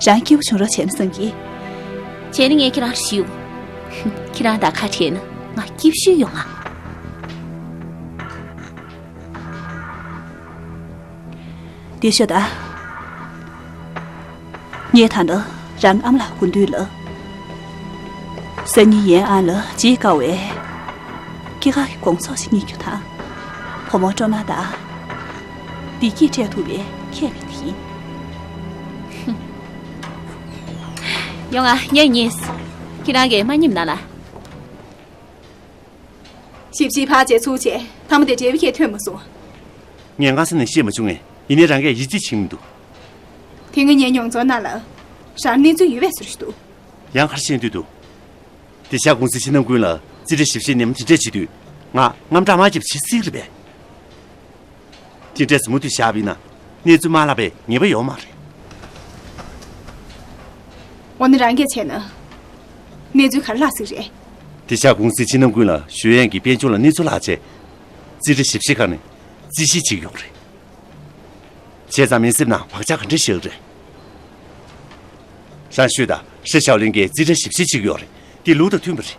རང་སྐྱིད་པོ་བྱུང་རོགས་བྱས་ན་བསམ་གྱི། བྱས་ན་ངས་ཁྱེད་རང་ལ་ཞུ། ཁྱེད་རང་དང་ཁ་བྲལ་ན་ང་སྐྱིད་ཤོས་ཡོང་ང་། འདི་ཤོད་ད། ངས་ད་ལྟ་རང་ཨ་མ་ལགས་སྐུ་མདུན་ལ། སང་ཉིན་ཡན་ཨན་ལ་བརྗེད་དཀའ་བའི་སྐྱེས་སྐར་གྱི་དགོང་ཚོགས་ཤིག་གཉེར་རྒྱུ་དང་། བུ་མོ་སྤྲོ་སྣང་དང་བདེ་སྐྱིད་སྤྲད་ཐུབ་པའི་ཁས་ལེན་དེ་ཡིན། ཡོང་ང་། ངས་ཉེས། ཁྱེད་རང་གིས་མ་ཉེས་ན་ལ། ཞིབ་ཞིབ་ཕར་བྱས་ཚུར་བྱས་ཕ་མ་དེ་འབྲས་བུ་ཁྱེད་ཐོན་མ་སོང་། ངས་སྔ་ས་ནས་བཤད་མ་བྱུང་ངས། ཡིན་ནའི་རང་གིས་ཡིད་ཆེས་བྱེད་མི་འདུག་དེ་སྔ་ངའི་མྱོང་ཚོར་ནང་ལ་རང་གནས་ཚུལ་ཡོད་པའི་བཟོ་ཞིག་འདུག་ཡང་ག་རེ་བཤད་འདོད་འདུག་དེ་ཤག་ཀུང་སིའི་ཕྱི་ནང་ཀུན་ལ་རྩིས་ཁྲ་ཞིབ་བཤེར་ནས་མ་དེ་འདྲས་བྱེད་དུས་ང་དངངས་སྐྲག་མ་སྐྱེས་པ་བྱེད་སྲིད་རེད་པས། དེ་འདྲས་མུ་མཐུད་བཞག་པ་ཡིན་ན་གནས་ཚུལ་མ་བརླག་པའི་ངེས་པ་ཡོད་མ་རེད། འོ་ན་རང་གིས་བྱས་ན་གནས་ཚུལ་ག་རེ་བརླག་སྲིད་རེད། དེ་ཤག་ཀུང་སིའི་ཕྱི་ནང་ཀུན་ལ་ཞུ་ཡས་ཀྱི་དཔལ་འབྱོར་ལ་གནས་ཚུལ་བརླག་རྗེས། རྩིས་ཁྲ་ཞིབ་བཤེར་ཁང་ནས་རྩིས་ཞིབ་བྱེད་ཀྱི་ཡོད་རེད། བྱས་ཙང་མི་སེམས་ནང་བག་ཆགས་ག་འདྲ་ཞིག་རེད། རང་ཤོད་ད། ཧྲི་ཞའོ་ལིན་གྱིས་རྩིས་ཁྲ་ཞིབ་བཤེར་བྱེད་ཀྱི་ཡོད་རེད། དེ་ལུགས་དང་མཐུན་པ་རེད།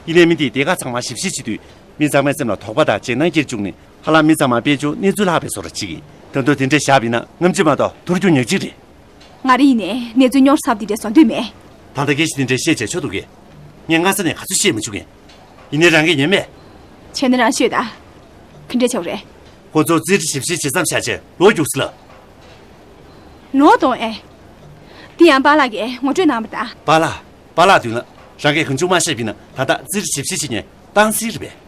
ཡིན་ནའི་མི་འདིས་སྡེ་ཁག་ཚང་མ་ཞིབ་བཤེར་བྱེད་དུས་མི་ཚང་མའི་སེམས་ལ་དོགས་པ་དང་འཇིགས་སྣང་སྐྱེ་བཅུག་ནས་ཧ་ལམ་མི་ཚང་མ་དཔལ་འབྱོར་གནས་ཚུལ་བརླག་པའི་བཟོ་འདྲ་བྱེད་ཀྱི། ད་དུང་དེ་འདྲ་བཞག་པ་ཡིན་ན་རྔམ་བརྗིད་མ་གཏོགས་དུར་རྒྱུ་ཉག་གཅིག་རེད། ང་རང་ཡིན་ནའི་གནས་ཚུལ་རྙོག་ཟབ་འདི་འདྲ་བཟོ་འདོད་མེད། ད་ལྟ་སྐད་ཆ་འདི་འདྲ་བཤད་བྱས་ཆོག་འདུག་གས། ངས་སྔ་ས་ནས་ག་ཚོད་བཤད་མ་བྱུང་ངས། ཡིན་ནའི་རང་གིས་ཉན་མེད། བྱས་ན་རང་ཤོད་ད། ག་འདྲ་བྱས་པ་རེད། ཁོ་ཚོ་རྩིས་ཁྲ་ཞིབ་བཤེར་བྱེད་མཚམས་བཞག་རྗེས་ལོག་རྒྱུགས་སྲིད་ལ། ལོག་གཏོང་ཨེ། འདི་ཡང་པཱ་ལགས་ཀྱིས་ངོ་སྤྲོད་གནང་བ་དང་། པཱ་ལགས། པཱ་ལགས་མདུན་ལ། རང་གིས་གང་བྱུང་མ་བཤད་པ་ཡིན་ན་ད་ལྟ་རྩིས་ཁྲ་ཞིབ་བཤེར་བྱེད་མཁན་བཏང་སྲིད་རེད་པས།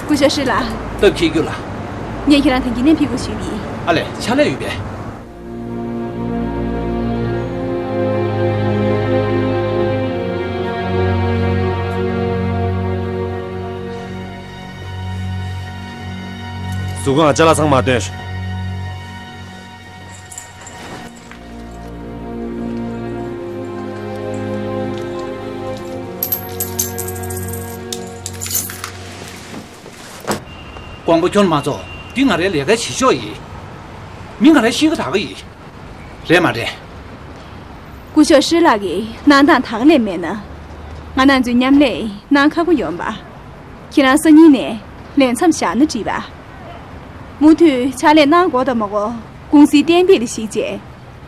སྐུ་ཞབས་ཧྲི་ལགས། སྟབས་ཁྱེད་རྒྱུ་ལ། ངས་ཁྱེད་རང་དང་འགན་ལེན་ཕི་གུ་ཞུས་པ་ཡིན། ཨ་ལས། ཕྱག་ལས་ཡོད་པས། གཟུགས་ཁང་ཅ་ལག་ཚང་མ་སྟོན། དགོངས་པ་ཁྱོན་མ་རྫོགས། འདི་ང་རའི་ལས་ཀའི་བྱེད་ཕྱོགས་ཡིན། མི་ང་རའི་གཤིས་ཀ་དག་གི་ཡིན། རེད་མ་རེད། སྐུ་ཞབས་ཧྲི་ལགས་ཀྱིས་གནང་སྟངས་དག་ལས་མེད་ན། ང་རང་ཚོའི་མཉམ་ལས་གནང་ཁག་པོ་ཡོང་པ། ཁྱེད་རང་སང་ཉིན་ནས་ལས་མཚམས་བཞག་ན་འགྲིག་པ། མུ་མཐུད་ཕྱག་ལས་གནང་དགོས་དང་མ་དགོས་ཀུང་སིའི་གཏན་འབེབས་ལ་གཞིགས་རྗེས་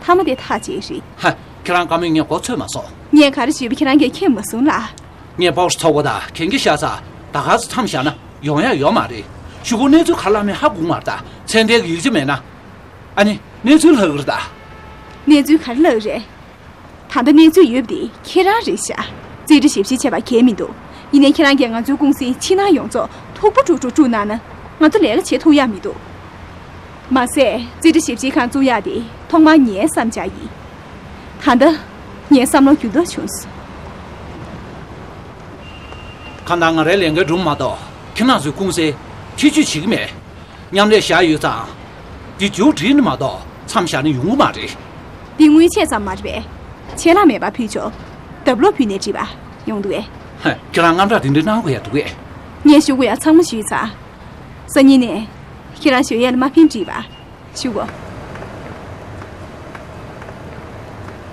མཐའ་མ་དེ་ཐག་བཅད་རེད། ཧ། ཁྱེད་རང་བཀའ་མོལ་ངས་མགོ་ཚོད་མ་སོང་། ངས་ག་རེ་ཞུས་པ་ཁྱེད་རང་གིས་མཁྱེན་མ་སོང་ལ། ངས་པོ་སི་ཚོགས་པ་དང་གན་རྒྱ་བཞག་ས་ད་ག་ཚོད་མཚམས་བཞག་ན་ཡོང་ཡ་ཡོད་མ་རེད། གཞུག་གུ་གནས་ཚུལ་ག་རེ་ལྷག་མིན་ཧ་གོ་མ་རེད་ད། མཚན་ལྡན་གྱི་ཡིག་ཆ་མེད་ན། ཨ་ནི་གནས་ཚུལ་ལྷག་གི་རེད་ད། གནས་ཚུལ་ག་རེ་ལྷག་རེད། ད་ལྟ་གནས་ཚུལ་ཡོད་པ་དེ་ཁྱེད་རང་རེད་ཤག་རྩིས་ཁྲ་ཞིབ་བཤེར་བྱས་པ་གལ་མི་འདུག་ཡིན་ནའི་ཁྱེད་རང་གིས་ང་ཚོའི་ཀུང་སིའི་ཕྱི་ནང་ཡོངས་རྫོགས་མཐུག་པོ་དཀྲུག་དཀྲུག་དཀྲུག་གནང་ན་ང་ཚོ་ལས་ཀ་བྱེད་ཐུབ་ཡག་མི་འདུག་མ་ཟད་རྩིས་ཁྲ་ཞིབ་བཤེར་ཁང་བཙུགས་ཡག་དེ་ཐོག་མར་ངའི་བསམ་འཆར་ཡིན། ད་ལྟ་ངའི་བསམ་བློ་འགྱུར་ལྡོག་བྱུང་སོང་། གང་ལྟར་ང་རའི་ལས་འགན་སྒྲུབ་མ་གཏོགས་ཁྱེད་རང་ཚོའི་ཀུང་སིའི་ཕྱི་བཅོས་བྱེད་ཀྱི་མེད། མཉམ་ལས་བཞག་ཡོད་ཙང་། འདི་མཇུག་སྒྲིལ་ནས་མ་གཏོགས་མཚམས་བཞག་ན་ཡོང་གི་མ་རེད། འདི་དངུལ་ཆད་ཙམ་མ་རེད་པས། ཆད་ལྷག་མེད་པར་ཕུལ་ཆོག་དབ་ལོག་ཕུལ་ནས་འགྲིག་པ་ཡོང་འདུག་གས། ཧ། ཁྱེད་རང་དངངས་སྐྲག་དེ་འདྲ་གནང་དགོས་ཡ་འདུག་གས། ངས་ཞུ་དགོས་ཡ་ཚང་མ་ཞུས་ཚར། སང་ཉིན་ནས་ཁྱེད་རང་ཞུ་ཡས་ལ་མ་ཕན་འགྲིག་པ། ཞུ་གོ།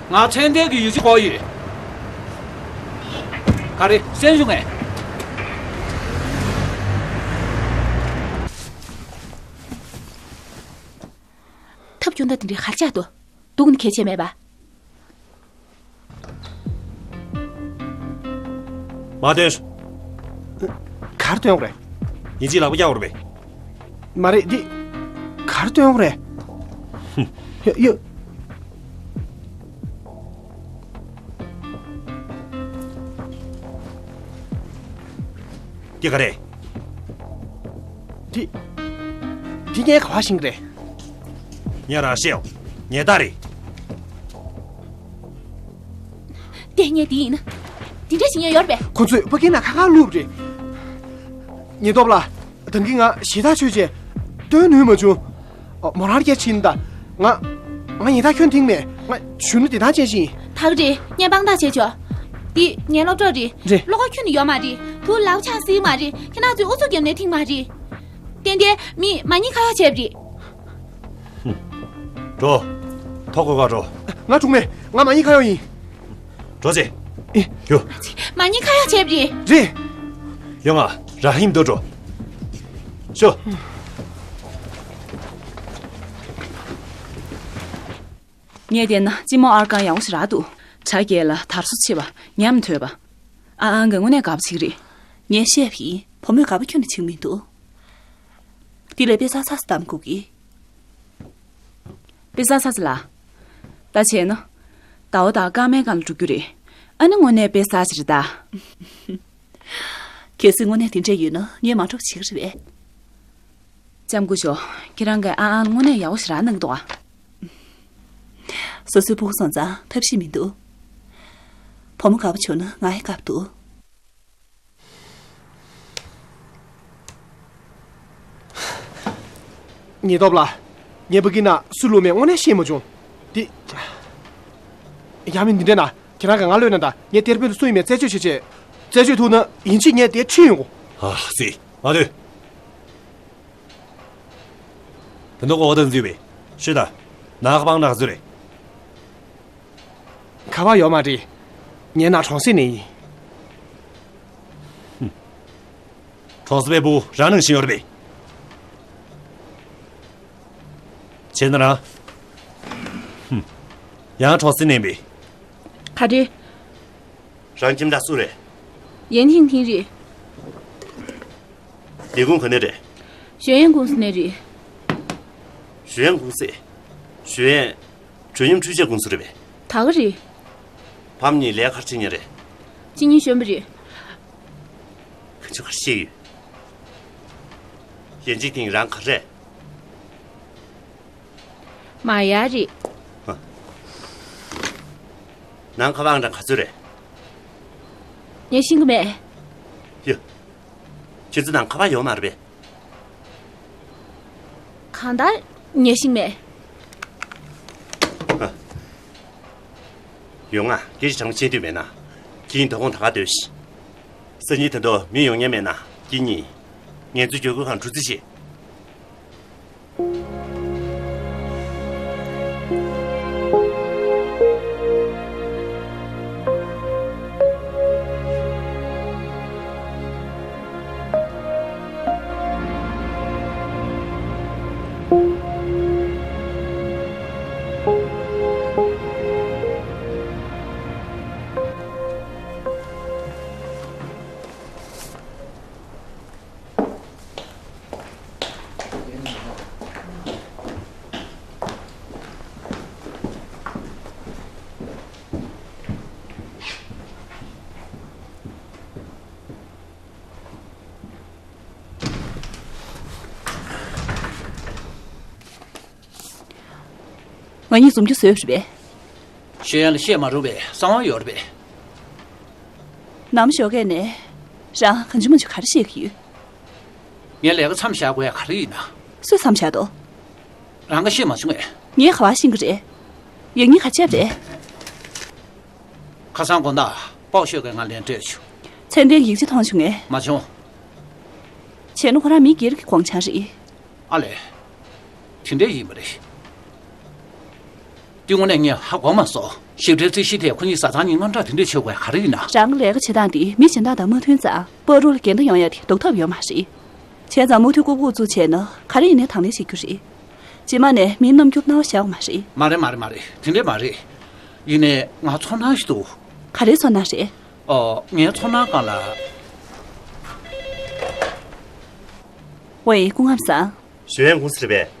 ང་མཚན་ལྡན་གྱི་ཡིག་ཆ་དགོས་ཡོད། ག་རེ་གསན་བྱུང་ངས། ཐབས་སྐྱོ་ན་དེ་འདྲའི་ཧར་ཆག་ཏུ་འདུག་ནི་གལ་ཆེ་མེད་པ། མ་སྟོན། གར་སྟོན་རེད། ཡིན་གཅིག་ལག་པ་བཀྱག་བར་བས། མ་རེད་འདི། གར་སྟོན་རེད། ཡ་ཡ། འདི་ག་རེད། འདི། འདི་ངའི་ག་བ་ཤིང་རེད། ངས་རང་ཤེས་ཡོང་། ངས་ལྟ་རེད། ལྟས་ངན་འདི་ཡིན་ན། འདི་འདྲ་ཞིག་ཡོད་ཡོད་རེད་པས། ཁོ་ཚོས་ཕ་གིའི་ནང་ཁ་ཁ་བླུགས་རེད། ཉེན་རྟོག་ལ། ད་གིན་ང་ཞེ་ཐག་ཆོད་རྗེས། སྟོན་ནུས་མ་བྱུང་། མོ་རང་སྐད་ཕྱིན་ད། ང་། ང་ཉེན་རྟོག་ཁྱོན་ཐིང་མེད། ང་གཞོན་ནུ་བདེ་ཐང་ཅན་ཞིག་ཡིན། ད་ག་རེད། ངས་དཔང་རྟགས་བྱས་ཆོག་འདི་ངའི་སློབ་གྲོགས་རེད། རེད། བློ་ཁོག་ཁྱོན་ནས་ཡོད་མ་རེད། དུ་ལའུ་ཆང་སྲིད་མ་རེད། ཁྱེད་རང་ཚོའི་ཨུ་ཚུགས་རྒྱབ་ནས་ཐིང་མ་རེད། ཏན་ཏན་མི་མ་ཉེས་ཁ་ཡོག་བྱས་པ་རེད། འགྲོ། ཐོག་ཁ་ཁ་འགྲོ། ང་གྲོངས་མེད། ང་མ་ཉེས་ཁ་ཡོག་ཡིན། འགྲོ་ཆེ། ཨེ། རྒྱུ། མ་ཉེས་ཁ་ཡོག་བྱས་པ་རེད། རེད། ཡོང་ང་། ར་ཧིམ་དུ་འགྲོ། ཤོ། ངས་བལྟས་ན་ཅི་མོ་ཨར་ཀང་ཡག་པོ་ཞིག་རག་འདུག་དྲ་རྒྱ་ལ་དར་སོ་ཆེ་བ་ཉམས་དོད་པ། ཨ་ཨང་གི་དངོས་གནས་དགའ་པོ་ཅིག་རེད། ངས་བཤད་པ་ཡིན། བུ་མོས་དགའ་པོ་ཁྱོན་ནས་བྱེད་ཀྱི་མི་འདུག་དེ་ལས་དཔེ་གསར་གསར་ཙམ་དགོས་ཀྱི། དཔེ་གསར་གསར་ལ། ད་བྱས་ན། ཟླ་བ་དང་སྐར་མའི་སྒང་ལ་འགྲོ་རྒྱུ་རེད། ཨ་ནི་དངོས་གནས་དཔེ་གསར་ཅིག་རེད་ད། གལ་སྲིད་དངོས་གནས་དེ་འདྲ་ཡོད་ན་ངས་མ་འགྲོ་བྱེད་ཀྱི་རེད་པས། ལྕམ་སྐུ་ཞབས། ཁྱེད་རང་གི་ཨ་ཨང་དངོས་གནས་ཡག་པོ་ཞིག་རག་གནང་འདུག་ཨ། སོ་སོའི་ཕྲུ་གུ་སོང་ཙང་ཐབས་ཤེས་མི་འདུག་བུ་མོ་དགའ་པོ་བྱུང་ན་ང་ཡང་དགའ་པོ་འདུག་ཉེན་རྟོག་པ་ལགས། ངས་ཕ་གི་ན་སུ་བླུགས་མེད་དངོས་གནས་ཤེས་མ་བྱུང་། དེ། ཡང་མིན་འདི་འདྲས་ན་ཁྱེད་རང་གིས་ང་གློད་ན་ད་ངས་གཏེར་དཔོན་དུ་སུ་ཡིན་མེད་རྩད་གཅོད་བྱེད་ཆེད། རྩད་གཅོད་ཐུབ་ན་ཡིན་གཅིག་ངས་དེ་ཁྲིད་ཡོང་གོ། ཨ་ཙི། མ་ལུས། ད་ནུ་གོ་བ་དང་འཛུལ་བའི་ཤི་ད། ནག་པང་ནག་འཛུལ་རེད། ཁ་བ་ཡོད་མ་རེད། ངའི་ནག་གྲོང་གསེབ་ནས་ཡིན། གྲོང་གསེབ་པའི་བུ་རང་ནང་བཞིན་ཡོད་རེད་པས། བྱས་ན་རང་། ཧུམ། ཡང་གྲོགས་སེ་ནས་མི། ག་རེ། རང་ཁྱིམ་བདག་སུ་རེད། ཡན་ཐིང་ཐིང་རེད། ལས་ཁུངས་ག་ནས་རེད། ཞོན་ཡན་ཀུང་སི་ནས་རེད། ཞོན་ཡན་ཀུང་སི། ཞོན་ཡན། དྲོད་སྙོམས་འཕྲུལ་ཆས་ཀུང་སི་རེད་པས། ད་ག་རེད། ཕམ་གཉིས་ལས་ཀ་ག་རེ་བྱེད་མཁན་རེད། གཅིག་གཉིས་གཞོན་པ་རེད། ཁ་ཆུ་ག་རེ་བཤད་ཡོད། ཡན་ཅིག་ཐིང་རང་ག་རེ་རེད། མ་ཡ་རེད། ཧ། ནང་ཁ་པར་ཨང་གྲངས་ག་ཚོད་རེད། ངས་ཤེས་ཀྱི་མེད། ཡ། ཁྱེད་ཚོ་ནང་ཁ་པར་ཡོད་མ་རེད་པས། གང་ལྟར་ངས་ཤེས་ཀྱི་མེད། ཧ། ཡོང་ང་སྐད་ཆ་དྲང་པོ་བཤད་འདོད་མེད་ན། ཁྱེད་ཉིད་དོ་དགོང་ད་ག་སྡོད་ཤིག་སང་ཉིན་ད་དུང་མི་ཡོང་མཁན་མེད་ན་ཁྱེད་ཉིད་ངལ་འཚོའི་གྱོད་ཁུར་ཁང་འགྲོ་རྩིས་བྱེད། ང་གཉིས་འཛོམས་རྒྱུ་བཟོས་རེད་པས། ཞོན་ཡན་ལ་བཤད་མ་རུང་བའི་གསང་བ་ཡོད་རེད་པས། ནམ་ཞོགས་ཀས་ནས་རང་གང་བྱུང་མང་བྱུང་ག་རེ་བཤད་ཀྱི་ཡོད། ངས་ལས་ཀ་མཚམས་བཞག་དགོས་ཡ་ག་རེ་ཡིན་ན། སུས་མཚམས་བཞག་འདུག་རང་ག་ཤེས་མ་བྱུང་ངས། ངས་ག་པར་ཤེས་ཀྱི་རེད། ཡང་སྙིང་ག་ཆད་རེད། ཁ་སང་དགོང་དག་པའོ་ཤོད་ཀྱིས་ང་ལན་སྤྲད་བྱུང་། མཚན་ལྡན་ཡིག་ཆ་མཐོང་བྱུང་ངས། མ་བྱུང་། བྱས་ན་ཁོ་རང་མི་སྒེར་གྱི་དགོངས་འཆར་རེད། ཨ་ལས། དེ་འདྲ་ཡིན་པ་རེད། དེ་དངོས་གནས་ངས་ཧ་གོ་མ་སོང་། ཞིབ་ཕྲའི་རྩིས་གཞི་དེ་ཁོ་གཉིས་བཟའ་ཚང་གཉིས་དངངས་སྐྲག་དེ་འདྲ་བྱེད་དགོས་ཡ་ག་རེ་ཡིན་ན། རང་གི་ལས་ཀ་བྱེད་སྟངས་འདི་མི་གཞན་དག་དང་མ་མཐུན་ཙང་། པ་རུ་ལ་འགལ་ཟླ་ཡོང་ཡ་དེ་ལྡོག་ཐབས་ཡོད་མ་རེད། བྱས་ཙང་མུ་མཐུད་ལྐུགས་ལྐུགས་བཙུགས་བྱས་ན་ག་རེ་ཡིན་ནའི་དང་ལེན་བྱེད་རྒྱུ་རེད། རྗེས་མ་ནས་མིའི་རྣམ་འགྱུར་སྣང་བ་བཞག་དགོས་མ་རེད། མ་རེད་མ་རེད་མ་རེད། དེ་འདྲས་མ་རེད། ཡིན་ནའི་ང་ཚོར་སྣང་ཞིག་འདུག་ག་རེའི་ཚོར་སྣང་རེད། ཨོ། ངའི་ཚོར་སྣང་སྒང་ལ། ཝེ། སྐུ་ངོ་ལགས། ཞོན་ཡན་ཀུང་སི་རེད་པས།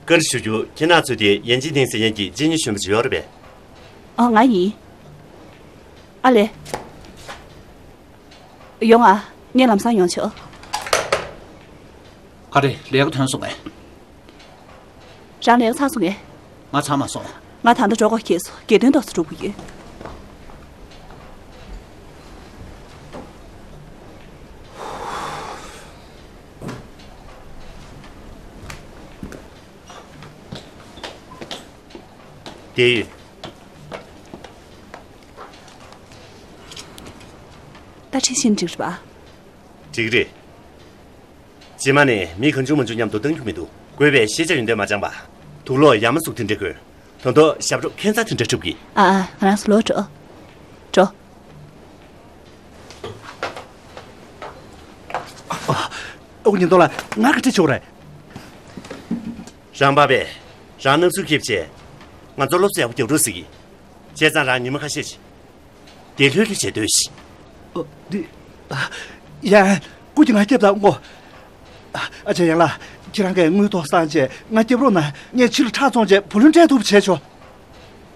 བཀའ་འདྲི་ཞུ་རྒྱུ། ཁྱེད་རང་ཚོའི་དེ་ཡན་ཅིན་ཐིང་ཟེར་མཁན་གྱི་གཅེན་གཉེན་གཞོན་པ་ཅིག་ཡོད་རེད་པས། ཨོ། ང་ཡིན། ཨ་ལེ། ཡོང་ཨ། ངས་ལམ་སང་ཡོང་ཆོག་ག་རེ། ལས་ཀ་ཐོན་སོང་ངས། རང་ལས་ཀ་ཚར་སོང་ངས། ང་ཚར་མ་སོང་། ང་ད་ལྟ་འགྲོ་དགོས་ཁེལ་སོང་། གྱེར་འདོན་ཏོག་ཙམ་སྒྲུབ་དགོས་ཡོད། བསྡད་ཡོད། ད་ཁྲིད་ཕྱིན་འགྲིག་རེད་པ། འགྲིག་རེད། རྗེས་མ་ནས་མི་གང་བྱུང་མང་བྱུང་མཉམ་དུ་བཏང་རྒྱུ་མི་འདུག་དགོས་པའི་ཤེས་བྱ་ཡོན་ཏན་མ་སྦྱངས་པ། དུག་ལོག་ཡ་མ་ཟུག་དེ་འདྲ་དགོས། ད་དུང་ཞབས་བྲོ་ཁྱད་མཚར་དེ་འདྲ་འཁྲབ་གི། ཨ་ཨ། ང་རང་ཚོ་ལོག་འགྲོ། འགྲོ། ཨ་ཁུ་ཉིན་ཐོ་ལགས། ང་ག་འདྲ་བྱེད་དགོས་རེད། རང་པ་ཕས་རང་སྣང་ཚུལ་ཁེབས་བྱས། ང་ཚོར་སློབ་གསོ་ཡག་པོ་རྒྱག་རོགས་ཟེར་གི། བྱས་ཙང་རང་ཉི་མ་ཁ་ཤས་ཤིག་དེ་ལྷོད་ལྷོད་བྱེད་སྡོད་ཤིག་ཨ། འདི། ཨ། ཡ། སྐུ་མཁྱེན། ང་སྐྱབས་དང་ངོ་། ཨ། ཨ་ཅག་ཡན་ལགས། ཁྱེད་རང་གིས་དངུལ་ཐོག་བསགས་བྱས་ང་སྐྱོབ་རོགས་གནང་། ངས་ཕྱི་ལ་ཁྲག་བཙོང་བྱས་བུ་ལོན་སྤྲད་ཐུབ་པ་བྱས་ཆོག་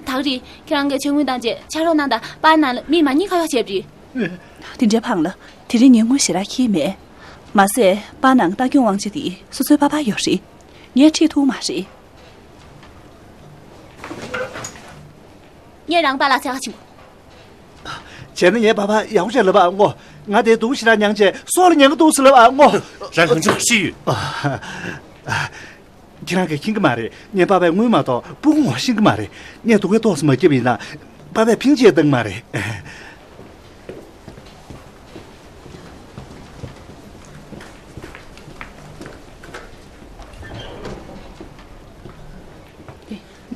ད་ག་རེད། ཁྱེད་རང་གིས་ཕྱི་དངུལ་བཏང་བྱས་ཕྱག་རོགས་གནང་དང་། པར་ནང་ལ་མི་མ་ཉེས་ཁ་ཡོག་བྱས་པ་རེད། དེ་འདྲའི་ཕངས་ལ། དེ་རིང་ངས་དངུལ་ཞེ་དྲག་འཁྱེར་མེད། མ་ཟད་པར་ནང་ལྟ་སྐྱོང་དབང་ཆ་དེ་སོ་སོའི་པ་ཕར་ཡོད་རེད། ངས་ཁྲིད་ཐུབ་མ་རེད། ངས་རང་པཱ་ལགས་འཚོལ་ག་ཕྱིན་གོ། བྱས་ན་ངའི་པ་ཕར་ཡག་པོ་བྱས་ལབ་ཨ་ངོ། ང་དེ་སྡུག་ཞེ་དྲག་མྱངས་བྱས་སྲོག་ལ་ཉེན་ཁ་འདུག་ཟེར་ལབ་ཨ་ངོ། རང་གང་བྱུང་ཤི་ཡོད། ཁྱེད་རང་གིས་མཁྱེན་གྱི་མ་རེད། ངའི་པ་ཕས་དངུལ་མ་གཏོགས་སྤུ་གུ་ངོ་ཤེས་ཀྱི་མ་རེད། ངས་སྡུག་སྐད་ཏོག་ཙམ་མ་བརྒྱབ་པ་ཡིན་ན། པ་ཕས་ཕིང་ཅིག་བཏང་མ་རེད།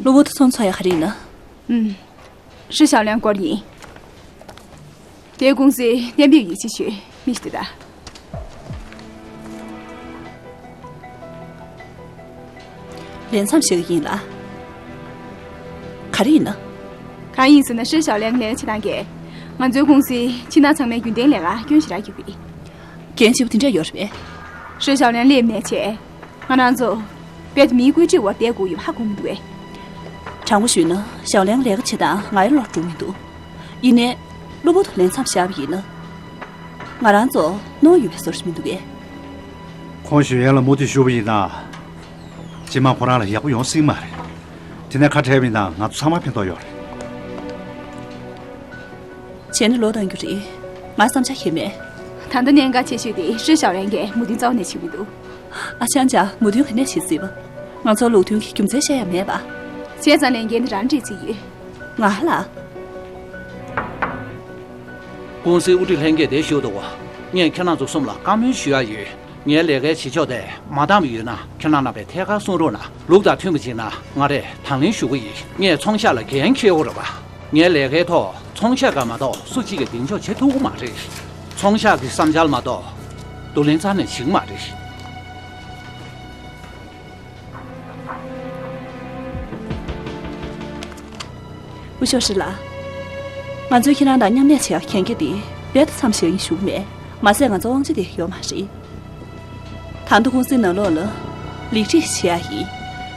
གློ་བུར་དུ་ཚོང་འཚོགས་ཡག་ག་རེ་ཡིན་ན། ཨུམ། ཧྲི་ཞའོ་ལན་སྐོར་ཡིན། དེའི་ཀུང་སིའི་གཏན་འབེབས་ཡིག་ཆ་ཞུས། མི་ཞིག་དེ་ད། ལས་མཚམས་བཞག་གི་ཡིན་ལ། ག་རེ་ཡིན་ན། གང་ཡིན་ཟེར་ན་ཧྲི་ཞའོ་ལན་ལས་ཀ་བྱེད་སྟངས་ཀྱིས་ང་ཚོའི་ཀུང་སིའི་ཕྱི་ནང་ཚང་མའི་རྒྱུན་ལྡན་ལས་ཀ་སྐྱོན་ཞེ་དྲག་གྱུར་པས། འགན་ཆེ་པོ་དེ་འདྲ་ཡོད་རེད་པས། ཧྲི་ཞའོ་ལན་སླེབས་ནས་བྱས། ང་རང་ཚོ་རྦད་དེ་མིའི་བཀོད་སྒྲིག་འོག་བསྡད་དགོས་ཡོད་པ་ཧ་གོ་མི་འདུག་གས། དྲང་པོ་ཞུས་ན་ཞའོ་ལན་ལས་ཀ་བྱེད་སྟངས་ང་ཡི་བློར་འགྲོ་མི་འདུག་ཡིན་ནའི་གློ་བུར་དུ་ལས་མཚམས་བཞག་པ་ཡིན་ན། ང་རང་ཚོ་ནོར་ཡོད་པའི་བཟོ་འདྲ་མི་འདུག་གས། ཁོང་ཞུ་ཡན་ལ་མུ་མཐུད་ཞུ་བ་ཡིན་ན། རྗེས་མ་ཁོ་རང་ལ་ཡག་པོ་ཡོང་སྲིད་མ་རེད། དེ་ནས་ཁ་བྲལ་བ་ཡིན་ན་ང་ཚོ་ཚང་མར་ཕན་ཐོགས་ཡོད་རེད། བྱས་ན་ལོ་གཏོང་རྒྱུ་རེད། ང་བསམ་འཆར་ཁྱེར་མེད། ད་ལྟ་གནད་འགག་ཆེ་ཤོས་དེ་ཧྲི་ཞའོ་ལན་གྱིས་མོས་མཐུན་རྩ་བ་ནས་བྱེད་མི་འདུག་ཨ་ཅང་ཅང་མོས་མཐུན་ག་ནས་བྱེད་སྲིད་པ། ང་ཚོར་ལུགས་མཐུན་གྱི་རྒྱུ་མཚན་བཤད་ཡ་མེད་པ། བྱས་ཙང་ལས་འགན་འདི་རང་སྤྲད་རྩིས་ཡོད། ང་ལ། ཀུང་སིའི་དབུ་ཁྲིད་ལྷན་རྒྱས་དེ་བཞུགས་འདུག་ག་ངས་ཁྱེད་རང་ཚོ་གསུམ་ལ་བཀའ་མོལ་ཞུ་ཡ་ཡོད། ངའི་ལས་ཀའི་བྱེད་ཕྱོགས་དེ་མ་འདང་བ་ཡོད་ན་ཁྱེད་རང་རྣམ་པས་ཐད་ཀར་གསུང་རོགས་གནང་། ལུགས་དང་མཐུན་པ་བྱས་ན་ང་རས་དང་ལེན་ཞུ་གི་ཡིན། ངས་ཚོང་ཤག་ལ་འགན་འཁྱེར་དགོས་རེད་པ། ངའི་ལས་ཀའི་ཐོག་ཚོང་ཤག་ག་མ་གཏོགས་སུ་གཅིག་གིས་གདེང་འཇོག་བྱེད་ཐུབ་ཀྱི་མ་རེད། ཚོང་ཤག་གི་བསམ་འཆར་མ་གཏོགས་བསྡུ་ལེན་རྩ་ནས་བྱེད་ཀྱི་མ་རེད། སྐུ་ཞབས་ཧྲི་ལགས། ང་ཚོས་ཁྱེད་རང་དང་མཉམ་ལས་བྱེད་ཡག་གན་རྒྱ་དེ་རྦད་དེ་མཚམས་བཞག་གི་ཡིན་ཞུ་གི་མེད། མ་ཟད་ང་ཚོ་དབང་ཆ་དེ་ཡོད་མ་རེད། ད་དུང་ཀུང་སིའི་ནང་ལོགས་ལ་ལེགས་སྒྲིག་བྱེད་ཡག་ཡིན།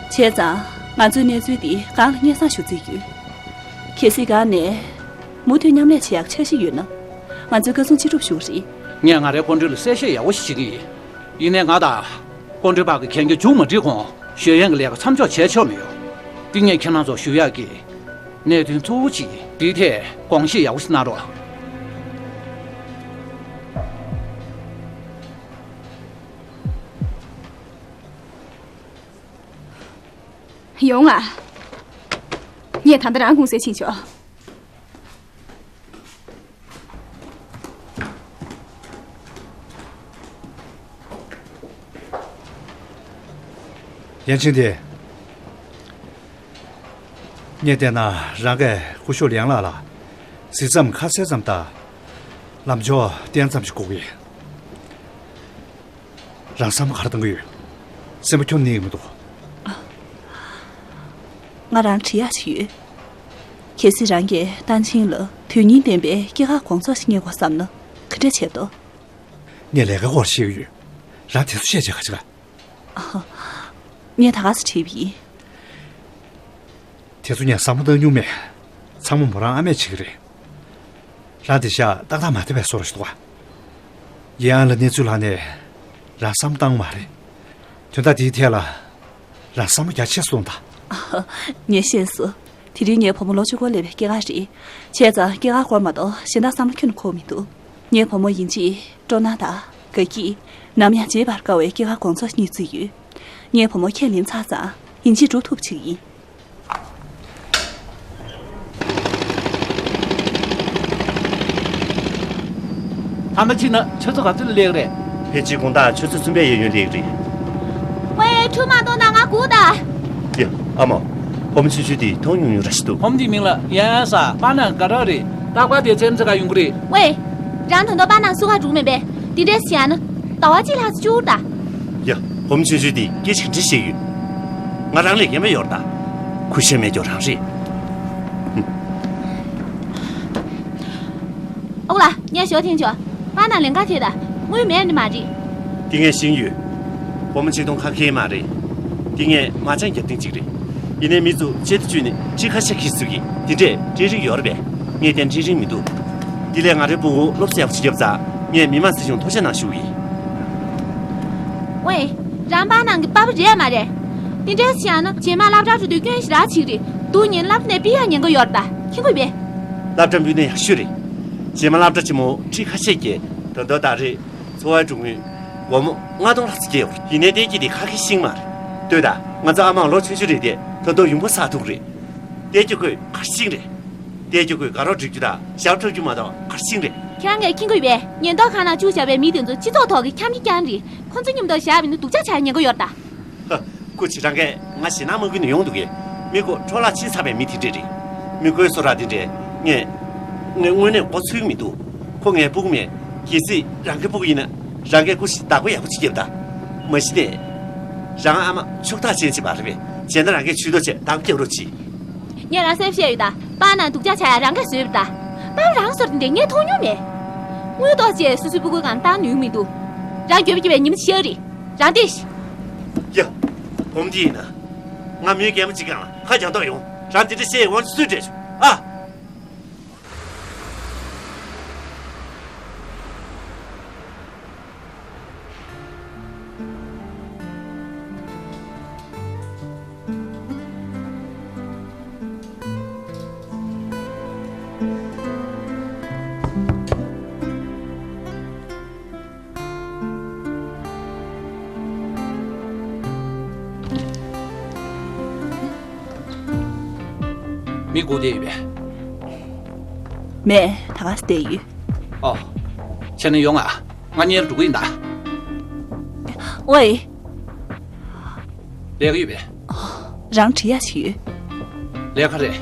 བྱས་ཙང་ང་ཚོའི་གནས་ཚུལ་དེ་སྒང་ལ་སྙན་སེང་ཞུ་རྩིས་ཡོད། གལ་སྲིད་སྒང་ནས་མུ་མཐུད་མཉམ་ལས་བྱེད་ཡག་འཆར་གཞི་ཡོད་ན། ང་ཚོས་བཀའ་གསུང་ཅི་སྒྲུབ་ཞུ་གི་རེད། ངས་ང་རའི་སྐུ་མགྲོན་ལ་གསལ་བཤད་ཡག་པོ་ཞིག་བྱེད་ཀྱི་ཡིན། ཡིན་ནའི་ང་དང་སྐུ་མགྲོན་བར་གྱི་གན་རྒྱ་མཇུག་མ་སྒྲིལ་གོང་ཞུ་ཡན་གྱི་ལས་ཀ་མཚམས་འཇོག་བྱས་ཆོག་མི་ཡོང་། འདི་ངས་ཁྱེད་རང་ཚོར་ཞུ་ཡག་གི་གནད་དོན་གཙོ་བོ་གཅིག་ཡིན། འདིའི་ཐད་དགོངས་བཞེས་ཡག་པོ་ཞིག་གནང་རོགས། ཡོང་ང་། ངས་ད་ལྟ་རང་ཀུང་སིར་ཕྱིན་ཆོག་ཡན་ཆིང་ཏེ། ངས་བལྟས་ན་རང་གིས་སྐུ་ཞབས་ལིའང་ལགས་ལ་གཟིགས་མཚམས་ཁ་གསལ་ཙམ་དང་། ལམ་ཕྱོགས་བསྟན་ཙམ་ཞིག་དགོས་ཀྱི་ཡོད། རང་བསམ་བློ་ག་རེ་གཏོང་གི་ཡོད། སེམས་པ་ཁྱོན་ནས་གནས་ཀྱི་མི་འདུག་ང་རང་དྲི་ཡག་ཅིག་ཡོད། གལ་སྲིད་རང་གིས་ཏན་ཆིང་ལ་དོན་སྙིང་ལྡན་པའི་སྐྱེས་སྐར་དགོང་ཚོགས་ཤིག་གཉེར་དགོས་བསམ་ན་ག་འདྲས་བྱེད་དོ། ངས་ལས་ཀའི་སྐོར་བཤད་ཀྱི་ཡོད། རང་དེ་ཚོ་བཤད་བྱས་ག་ཅི་ག་ངས་ད་ག་སེ་བྲིས་པ་ཡིན། དེ་ཚོ་ངས་བསམ་བློ་བཏང་མྱོང་མེད། ཚང་མ་མོ་རང་ཨ་མས་བྱེད་ཀྱི་རེད། རང་དེ་ཤ་ཏག་ཏག་མ་བསྡད་པའི་བཟོ་འདྲ་ཞིག་འདུག་ག་ཡེ་ཨན་ལ་གནས་ཚུལ་ལྷག་ནས་རང་བསམ་བློ་བཏང་མ་རེད། དོན་དག་དེའི་ཐད་ལ་རང་བསམ་བློ་རྒྱ་ཆེ་སོང་ད། ངས་ཤེས་སོང་། དེ་རིང་ངའི་བུ་མོ་ལོ་བཅུ་དགུ་སླེབས་པའི་སྐྱེས་སྐར་རེད། བྱས་ཙང་སྐྱེས་སྐར་སྐོར་མ་གཏོགས་གཞན་དག་བསམ་བློ་ཁྱོན་ནས་འཁོར་མི་འདུག་ངའི་བུ་མོ་ཡིན་གཅིག་སྤྲོ་སྣང་དང་དགའ་སྐྱིད། ནམ་ཡང་བརྗེད་པར་དཀའ་བའི་སྐྱེས་སྐར་དགོང་ཚོགས་གཉེར་རྩིས་ཡོད། ངའི་བུ་མོ་ཁས་ལེན་ཚར་ཙང་ཡིན་གཅིག་སྒྲུབ་ཐུབ་ཅིག་ཡིན། ད་ལྟ་ཕྱིན་ན་ཆུ་ཚོད་ག་ཚོད་ལ་སླེབས་རེད། ཕལ་ཆེར་དགོང་དག་ཆུ་ཚོད་གསུམ་པའི་གཡས་གཡོན་སླེབས་རེད། ཝེ། ཁྲུ་མ་གཏོང་དང་། ང་སྒུག་ད། ཡ། ཨ་མ། བུ་མོ་ཆུང་ཆུང་དེ་མཐོང་མྱོང་ཡོད་ར་ཞིག་འདུག་བུ་མོ་དེའི་མིང་ལ་ཡན་ཡན་ཟེར། པ་ནང་དགའ་རབ་རེད། རྟག་པར་དེ་ཚན་ཚེ་ག་ཡོང་གི་རེད། ཝེ། རང་ད་དུང་པ་ནང་བསུ་ག་འགྲོ་མེད་པས། དེ་འདྲས་བྱས་ན་ཟླ་བ་གཅིག་ལྷག་ཙམ་བཅུག་ད། ཡ། བུ་མོ་ཆུང་ཆུང་དེ་སྐད་ཆ་ག་འདྲས་བཤད་ཡོད། ང་རང་ལས་རྒན་པ་ཡོད་རེད་ད། ཁུ་ཤེས་མེད་ཀྱང་རང་རེད། ཨོ་ལ། ངས་ཞོ་འཐེན་ཆོག་པ་ནང་ལེན་ག་དེ་ད། དངུལ་མེད་ནི་མ་རེད། དེ་ངས་ཤེས་ཡོད། བུ་མོ་ཆིག་སྟོང་ཁ་ཁེལ་མ་རེད། དེ་ངས་མ་ཅང་རྒྱབ་ཐེངས་གཅིག་རེད། ཡིན་ནའི་མི་ཚོ་ཆེད་དུ་བཅུག་ནས་ཁྲི་ཁ་ཤས་ཁེལ་ཚུལ་གྱི་དེ་འདྲས་སྤྲད་རིན་ཡོད་རེད་པས། ངས་བལྟས་ན་སྤྲད་རིན་མི་འདུག་དེ་ལས་ང་རའི་སྤུ་གུ་སློབ་གསོ་ཡག་པོ་ཞིག་བརྒྱབ་ཙང་ངས་མི་མང་སྲིད་གཞུང་ཐུགས་རྗེ་གནང་ཞུ་གི་ཡིན། ཝེ། རང་པ་ནང་གི་པ་ཕ་རེད་མ་རེད། དེ་འདྲས་བྱས་ན་རྗེས་མ་སློབ་གྲྭ་འགྲོ་དུས་སྐྱོན་ཞེ་དྲག་ཅིག་རེད། སྡུག་ཉིན་སློབ་གྲྭ་ནས་ཕུད་ཡག་ཉེན་ཁ་ཡོད་རེད་ད། མཁྱེན་གྱི་ཡོད་པས། སློབ་གྲྭ་ཕུད་ན་ཡག་ཤོས་རེད། རྗེས་མ་སློབ་གྲྭ་ཆེན་མོ་ཁྲི་ཁ་ཤས་བརྒྱབ། ད་དུང་ད་རེས་འཚོ་བའི་འགྲོ་དངུལ་སྒོར་མོ་ལྔ་སྟོང་ལྷག་ཙམ་བརྒྱབ་ཡོད་རེད། ཡིན་ནའི་བསྡད་རྒྱུ་དེ་ཁ་ཁེ་ཤིག་མ་རེད། ལྟོས་དང་། ང་ཚོ་ཨ་མ་ལོ་ཆུང་ཆུང་རེད་དེ། ད་དུང་ཡོང་འབབ་བསགས་ཐུབ་ཀྱི་རེད། བསྡད་རྒྱུ་ཁོས་ག་རེ་བྱེད་ཀྱི་རེད། བསྡད་རྒྱུ་ཁོས་དགའ་རོགས་སྒྲིག་རྒྱུ་དང་ཞབས་བྲོ་འཁྲབ་རྒྱུ་མ་གཏོགས་ག་རེ་བྱེད་ཀྱི་རེད། ཁྱེད་རང་གིས་མཁྱེན་གྱི་ཡོད་པས། ཉེན་རྟོག་ཁང་ནང་བཅུག་བཞག་པའི་མི་དེ་ཚོ་སྤྱི་ཚོགས་ཐོག་གི་འཁྱམ་གྱི་རྐྱང་རེད། ཁོ་ཚོ་མཉམ་དུ་བཞག་པ་ཡིན་ན་སྡུག་ཅག་ཆགས་ཉེན་ཁ་ཡོད་རེད་ད། ཧ། སྐུ་མཁྱེན། རང་གིས་ང་ཞེད་སྣང་མ་སྐུལ་ན་ཡོང་འདུག་གས། མི་ཁོ་འཕྲོ་བརླག་ཕྱིན་ཚར་བའི་མི་དེ་འདྲས་རེད། མི་རྒོད་བཟོ་འདྲ་དེ་འདྲས། ངས་ངས་དངོས་གནས་མགོ་ཚོས་ཀྱི་མི་འདུག་ཁོ་ངའི་སྤུ་གུ་མེད། གལ་སྲིད་རང་གི་སྤུ་གུ་ཡིན་ན་རང་གིས་སྐུ་མཁྱེན་བདག་པོ་ཡག་པོ་ཅིག་བརྒྱབ་ད། མ་གཞི་ནས་རང་ཨ་མ་ཕྱུག་བདག་ཅན་ཅིག་མ་རེད་པས། བྱས་ན་རང་གིས་ཇུས་གཏོགས་བྱས་འདང་རྒྱག་རོགས་གྱིས། ངས་རང་སེམས་བཤད་ཡོད་ད། པཱ་ནང་སྡུག་ཅག་བྱ་ཡ་རང་གིས་བཟོས་པ་ད། པཱ་རང་སོར་དེ་འདྲས་ངས་མཐོང་མྱོང་མེད། དངུལ་ཏོག་ཅེས་སུ་སུའི་སྤུ་གུའི་སྒང་བཏང་ནུས་མི་འདུག་རང་འགྱོད་པ་སྐྱེ་བའི་ཉིན་མོ་ཤར་རེད། རང་བལྟས་ཤིག་ཡ། བུ་མོ་འདི་ཡིན་ན། ང་མིའི་རྒན་མོ་གཅིག་སྒང་ལ་ཁ་རྒྱག་མདོག་ཡོང་། རང་དེ་འདྲ་བཤད་ཡོང་དབང་ཆ་སུས་སྤྲད་བྱུང་ཨ། མི་སྒུག་བསྡད་ཡོད་པས། མེད། ད་ག་སེ་བསྡད་ཡོད། ཨོ། བྱས་ན་ཡོང་ང་། ང་གཉིས་འགྲོ་གི་ཡིན་ད། ཝེ། ལས་ཀ་ཡོད་པས། རང་འདྲི་ཡ་ཞིག་ཡོད། ལས་ཀ་རེད།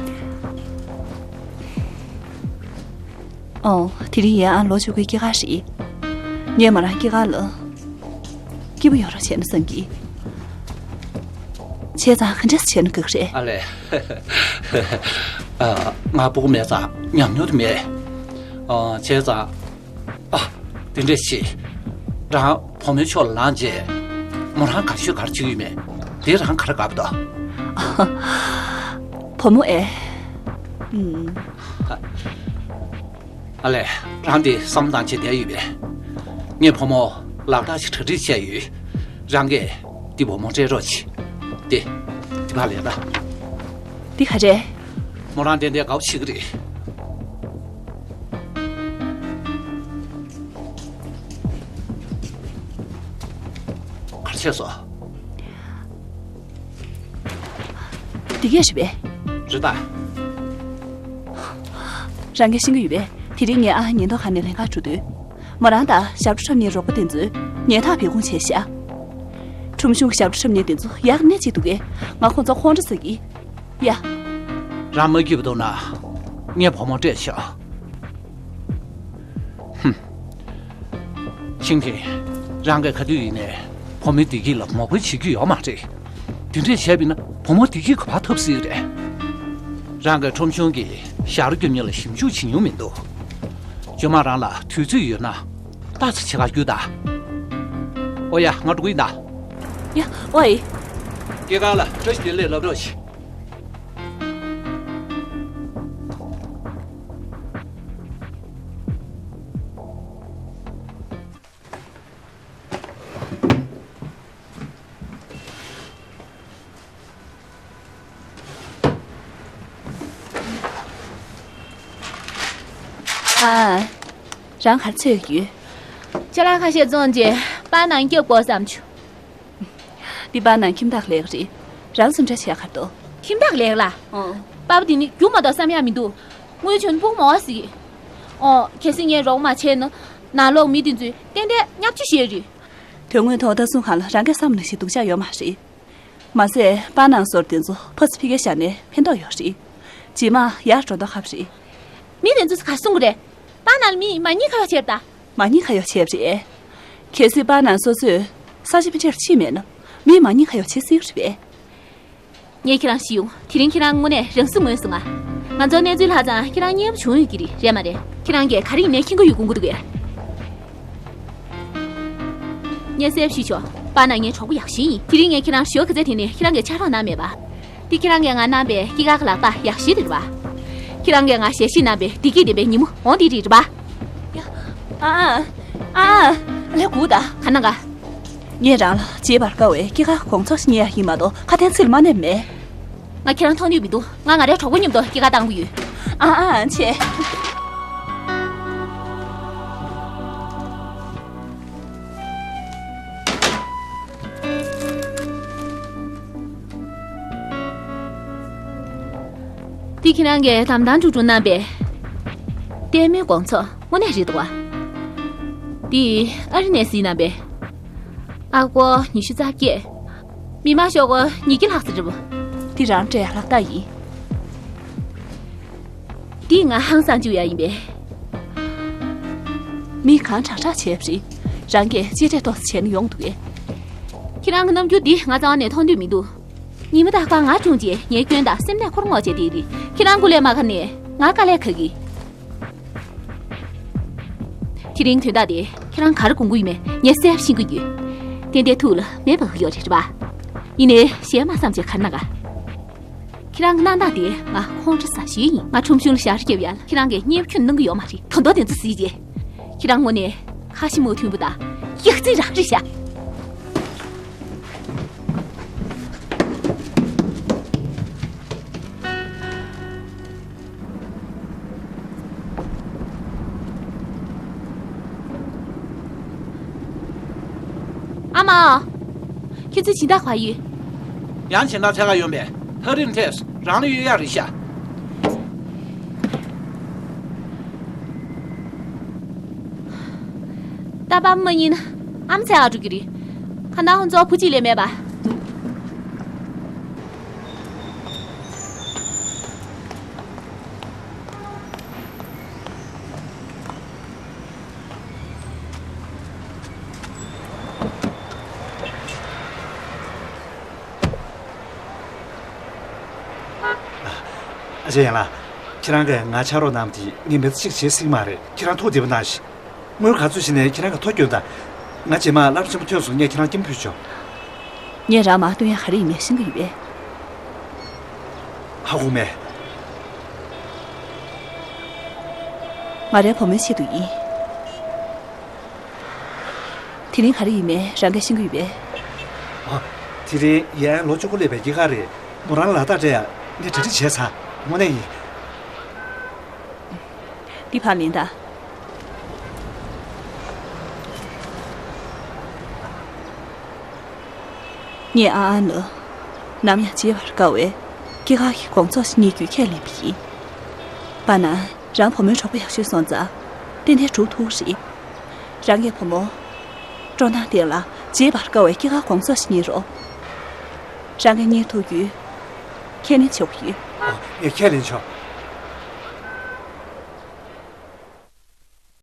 ཨོ། དེ་རིང་ཡ་ཨ་ལོ་བཅུ་དགུའི་སྐྱེས་སྐར་རེད། ངས་མོ་རང་སྐྱེས་སྐར་ལ་སྐྱིད་པོ་ཡོང་རོགས་བྱས་ན་བསམ་གི། བྱས་ཙང་ག་འདྲས་བྱས་ན་དགའ་གི་རེད། ཨ་ལས། ཨ། ང་སྤུ་གུ་མེད་ཙང་ཉམས་མྱོང་དེ་མེད། ཨ། བྱས་ཙང་། ཨ། དེ་འདྲས་བྱེད། རང་བུ་མོའི་ཕྱོགས་ལ་ལངས་རྗེས། མོ་རང་ག་ཤོད་གར་བྱེད་ཀྱི་ཡོད་མེད། དེ་རང་ག་རེ་དགའ་པོ་འདུག་བུ་མོ་ཨེ། ཨུམ། ཨ་ལས། རང་དེ་བསམ་བློ་བཏང་བྱས་བསྡད་ཡོད་པས། ངས་བུ་མོ་ལག་རྟགས་ཤིག་གྲ་སྒྲིག་བྱས་ཡོད། རང་གིས་དེ་བུ་མོ་སྤྲད་རོགས་གྱིས། དེ། དེ་ཕར་ལེན་ད། འདི་ག་རེད། མོ་རང་ཏན་ཏན་དགའ་པོ་བྱེད་ཀྱི་རེད། ག་རེ་བྱས་སོང་། འདི་གས་རེད་པས། རེད་ད། རང་གིས་ཤེས་ཀྱི་ཡོད་པས། དེ་རིང་ངའི་ཨ་ཉེན་རྟོག་ཁང་ནས་ལྷན་ཁག་འགྲོ་དུས། མོ་རང་དང་ཞབས་བྲོ་འཁྲབ་མཁན་རོགས་པ་དེ་ཚོས་ཉལ་ཐག་བེ་ཁུང་བྱས་ཤག་ཁྲོམ་གཞུང་གི་ཞབས་བྲོ་འཁྲབ་མཁན་དེ་ཚོ་ཡག་ནས་ཅིག་འདུག་གས། ང་ཁོང་ཚོ་ཁོང་ཁྲོ་ཟ་གི། ཡ། རང་མ་སྐྱིད་པ་འདུག་ན། ངས་བུ་མོ་སྤྲད་ཤག་ཧུམ། ཆིང་ཐེ། རང་གིས་ག་དུས་ཡིན་ནའི་བུ་མོའི་བདེ་སྐྱིད་ལ་ངོ་རྒོལ་བྱེད་རྒྱུ་ཡོད་མ་རེད། དེ་འདྲས་བྱས་པ་ཡིན་ན་བུ་མོ་བདེ་སྐྱིད་ག་པར་ཐོབ་སྲིད་རེད། རང་གིས་ཁྲོམ་གཞུང་གི་ཞབས་བྲོ་རྒྱབ་མཁན་ལ་ཞིབ་འཇུག་བྱེད་མྱོང་མི་འདུག་ཇོ་མོ་རང་ལ་དུས་ཚོད་ཡོད་ན་ལྟ་ཚུལ་བྱེད་གར་རྒྱུགས་དང་། ཨོ་ཡ། ང་འགྲོ་གི་ཡིན་ད། ཡ། ཨོའི། སྐྱེས་སྐར་ལ་བཀྲ་ཤིས་བདེ་ལེགས་ལབ་རོགས་བྱེད། ཨ། རང་ག་རེ་འཚོལ་གྱི་ཡོད། ཅ་ལག་ཁ་ཤས་བཙོངས་རྗེས་པཱ་ནང་སྐྱོབ་དགོས་བསམ་བྱུང་། འདི་པཱ་ནང་ཁྱིམ་བདག་ལས་ཀ་རེད། རང་ཚོ་འདྲ་བྱས་གར་འདུག་ཁྱིམ་བདག་ལས་ཀ་ལ། ཨོ། པཱ་པ་འདི་ནི་རྒྱུ་མ་གཏོགས་བསམ་ཡག་མི་འདུག་དངུལ་བྱོན་སྤུ་མོ་ཟིག་ཨོ། གལ་སྲིད་ངས་རོགས་མ་བྱས་ན། ནང་ལོགས་མི་འདི་ཚོས་ཏན་ཏན་བརྙས་བཅོས་བྱེད་རེད། དོན་དངོས་ཐོག་ད་སོང་ཁ་ལ་རང་གིས་བསམ་ནང་བཞིན་སྡུག་ཅག་ཡོད་མ་རེད། མ་ཟད་པཱ་ནང་སོར་དེ་ཚོ་ཕར་ཚུར་ཕ་གིར་བཞག་ནས་ཕན་ཐོགས་ཡོད་རེད། རྗེས་མ་ཡར་འགྲོ་མདོག་ཁ་པོ་རེད། མི་དེ་ཚོས་ག་རེ་གསུང་གི་རེད། པཱ་ནང་ལ་མི་མ་ཉེས་ཁ་གཡོག་བྱས་པ་ད། མ་ཉེས་ཁ་གཡོག་བྱས་པ་རེད། གལ་སྲིད་པཱ་ནང་སོ་སོས་ས་ཆ་ཕན་ཆད་ཕྱིན་མེད་ན་མི་མ་ཉེས་ཁ་གཡོག་བྱེད་སྲིད་ཀྱི་རེད་པས། ངས་ཁྱེད་རང་ཞུས་ཡོང་། དེ་རིང་ཁྱེད་རང་དངོས་གནས་རང་སེམས་ངོས་སོང་ང་། ང་ཚོ་གནས་ཚུལ་ལྷག་ཙང་ཁྱེད་རང་མཉེས་པོ་བྱུང་ཡོད་ཀྱི་རེད། རེད་མ་རེད། ཁྱེད་རང་གིས་ག་རེ་ཡིན་ནའི་མཁྱེན་གྱི་ཡོད་དགོངས་ཀྱི་འདུག་གས། ངས་གསལ་པོ་ཞུས་ཆོག་པཱ་ནང་ངའི་གྲོགས་པོ་ཡག་ཤོས་ཡིན། དེ་རིང་ངས་ཁྱེད་རང་ཞོགས་ཀྱི་ཚེ་དེ་ནས་ཁྱེད་རང་གི་ཕྱག་རོགས་གནང་མེད་པ། འདི་ཁྱེད་རང་གིས་ང་གནང་པའི་སྐྱེས་སྐར་གྱི་ལག་རྟགས་ཡག་ཤོས་དེ་རེད་པ། ཁྱེད་རང་གིས་ང་ཞལ་བཞེས་གནང་པའི་བདེ་སྐྱིད་ལྡན་པའི་ཉིན་མོ་འོང་དེ་རེད་པ། ཡ། ཨ་ཨ། ཨ་ཨ། ལས་སྒུག་ད། ག་ན་ག་ངས་རང་ལ་བརྗེད་པར་དཀའ་བའི་སྐྱེས་སྐར་དགོང་ཚོགས་ཤིག་རྙེད་ཡག་ཡིན་མ་གཏོགས་ཁ་དན་ཚིག་ལ་མ་གནས་མེད། ང་ཁྱེད་རང་མཐོང་འདོད་མི་འདུག་ང་ང་རའི་གྲོགས་པོ་མཉམ་དུ་སྐྱེས་སྐར་བཏང་གི་ཡོད། ཨ་ཨ་ཆེ། འདི་ཁྱེད་རང་གིས་དམ་དམ་དྲུག་དྲུག་གནང་པའི་ལྟད་མོའི་དགོང་ཚོགས་དངོས་གནས་རེད་འདུག་བ། འདི་ཨ་རི་ནས་གཟིགས་གནང་པའི། ཨ་སྒོར་ཉི་ཤུ་རྩ་བརྒྱད། མི་མང་ཤོག་སྒོར་ཉིས་བརྒྱ་ལྷག་ཙམ་རེད་པ། འདི་རང་སྤྲད་ཡག་ལག་རྟགས་ཡིན། འདི་ང་ཧང་སང་བཅུག་ཡ་ཡིན་པས། མི་གང་དྲག་དྲག་བྱས་པ་རེད། རང་གིས་གཅེས་སྤྲས་ཏོག་ཙམ་བྱས་ན་ཡོང་འདུག་གས། ཁྱེད་རང་གི་རྣམ་འགྱུར་འདི་ང་རྩ་བ་ནས་མཐོང་འདོད་མི་འདུག་ཉི་མ་རྟག་པར་ང་བྱུང་རྗེས་ངའི་སྐྱོན་དང་སེམས་ནད་ཁོ་རང་ངོ་བྱས་བསྡད་རེད། ཁྱེད་རང་སྐུ་ལས་མ་ཁ་ནས་ང་དཀའ་ལས་ཁག་གི། དེ་རིང་དོན་དག་དེ་ཁྱེད་རང་ག་རེ་དགོངས་ཀྱི་ཡོད་མེད་ངས་གསལ་པོ་ཤེས་ཀྱི་ཡོད། ཏན་ཏན་ཐུགས་ལ་མེ་འབར་གྱི་ཡོད་རེད་པ། ཡིན་ནའི་གཞན་མ་བསམ་བྱས་ག་རེ་གནང་ག། ཁྱེད་རང་གི་གནང་སྟངས་དེ་ང་ཁོང་ཁྲོ་ཟ་ཤེས་ཡིན། ང་ཁྲོམ་གཞུང་ལ་ཞག་རེ་བརྒྱབ་ཡ་ལ་ཁྱེད་རང་གིས་གཉེན་པོ་ཁྱོན་གནང་གི་ཡོད་མ་རེད། ད་དུང་དེ་ཚོ་གཟིགས་རྗེས་ཁྱེད་རང་དངོས་གནས་ཁ་ཞེ་མིག་མཐོན་པོ་དང་ཡ་མཚན་རག་རེད་ཤག། ཨ་མ། ཁྱེད་ཚོའི་སྦྱིན་བདག་ག་པར་ཡོད། ཡང་སྦྱིན་བདག་འཚོལ་ག་ཡོང་པས། ཐག་རིང་ཐལ། རང་ལ་གཡུག་ཡག་རེད་ཤག། རྟ་པ་མ་ཡིན་ན་ཨ་མ་འཚོལ་ག་འགྲོ་གི་རེད། ཁ་ན་ཧོན་ཚོ་བུ་གཅིག་ལས་མེད་པ། ཨ་ཅེ་ཡན་ལགས། ཁྱེད་རང་གིས་ང་ཕྱག་རོགས་གནང་དེ་ངས་མི་ཚེ་གཅིག་བྱེད་སྲིད་མ་རེད། ཁྱེད་རང་ཐུགས་བདེ་པོ་གནང་ཞིག། དངུལ་ག་ཚོད་བྱིན་ནས་ཁྱེད་རང་གི་ཐོ་སྐྱོན་དང་། ང་རྗེས་མ་སློབ་གྲྭ་ཆེན་པོ་ཐོན་སོང་ངས་ཁྱེད་རང་སྐྱེམས་ཕུལ་ཆོག། ངས་རང་མར་སྟོན་ཡ་ག་རེ་ཡིན་མིན་ཤེས་ཀྱི་ཡོད་པས། ཧ་གོ་མེད། ང་རའི་བུ་མོའི་ཆེད་དུ་ཡིན། དེ་རིང་ག་རེ་ཡིན་མིན་རང་གིས་ཤེས་ཀྱི་ཡོད་པས། ཨ། དེ་རིང་ཡན་ལོ་བཅུ་དགུ་སླེབས་པའི་སྐྱེས་སྐར་རེད། མོ་རང་ལ་ལག་རྟགས་སྤྲད་ཡ་ངས་གྲ་སྒྲིག་བྱས་ཚར། དངོས་གནས་ཡིན། འདི་ཕར་ལེན་དང་། ངས་ཨ་ཨན་ལ་ནམ་ཡང་བརྗེད་པར་དཀའ་བའི་སྐྱེས་སྐར་གྱི་དགོང་ཚོགས་ཤིག་རྙེད་རྒྱུའི་ཁས་ལེན་པ་ཡིན། པ་ན་རང་བུ་མོའི་གྲོགས་པོ་ཡག་ཤོས་སོང་ཙང་ཏན་ཏན་འགྲུབ་ཐུབ་རེད། རང་གི་བུ་མོ་སྤྲོ་སྣང་ལྡན་ལ་བརྗེད་པར་དཀའ་བའི་སྐྱེས་སྐར་དགོང་ཚོགས་ཤིག་རྙེད་རོགས། རང་གིས་རྙེད་ཐུབ་རྒྱུའི་ཁས་ལེན་བྱེད་དགོས་ཡོད། ཨོ། ངས་ཁས་ལེན་ཆོག།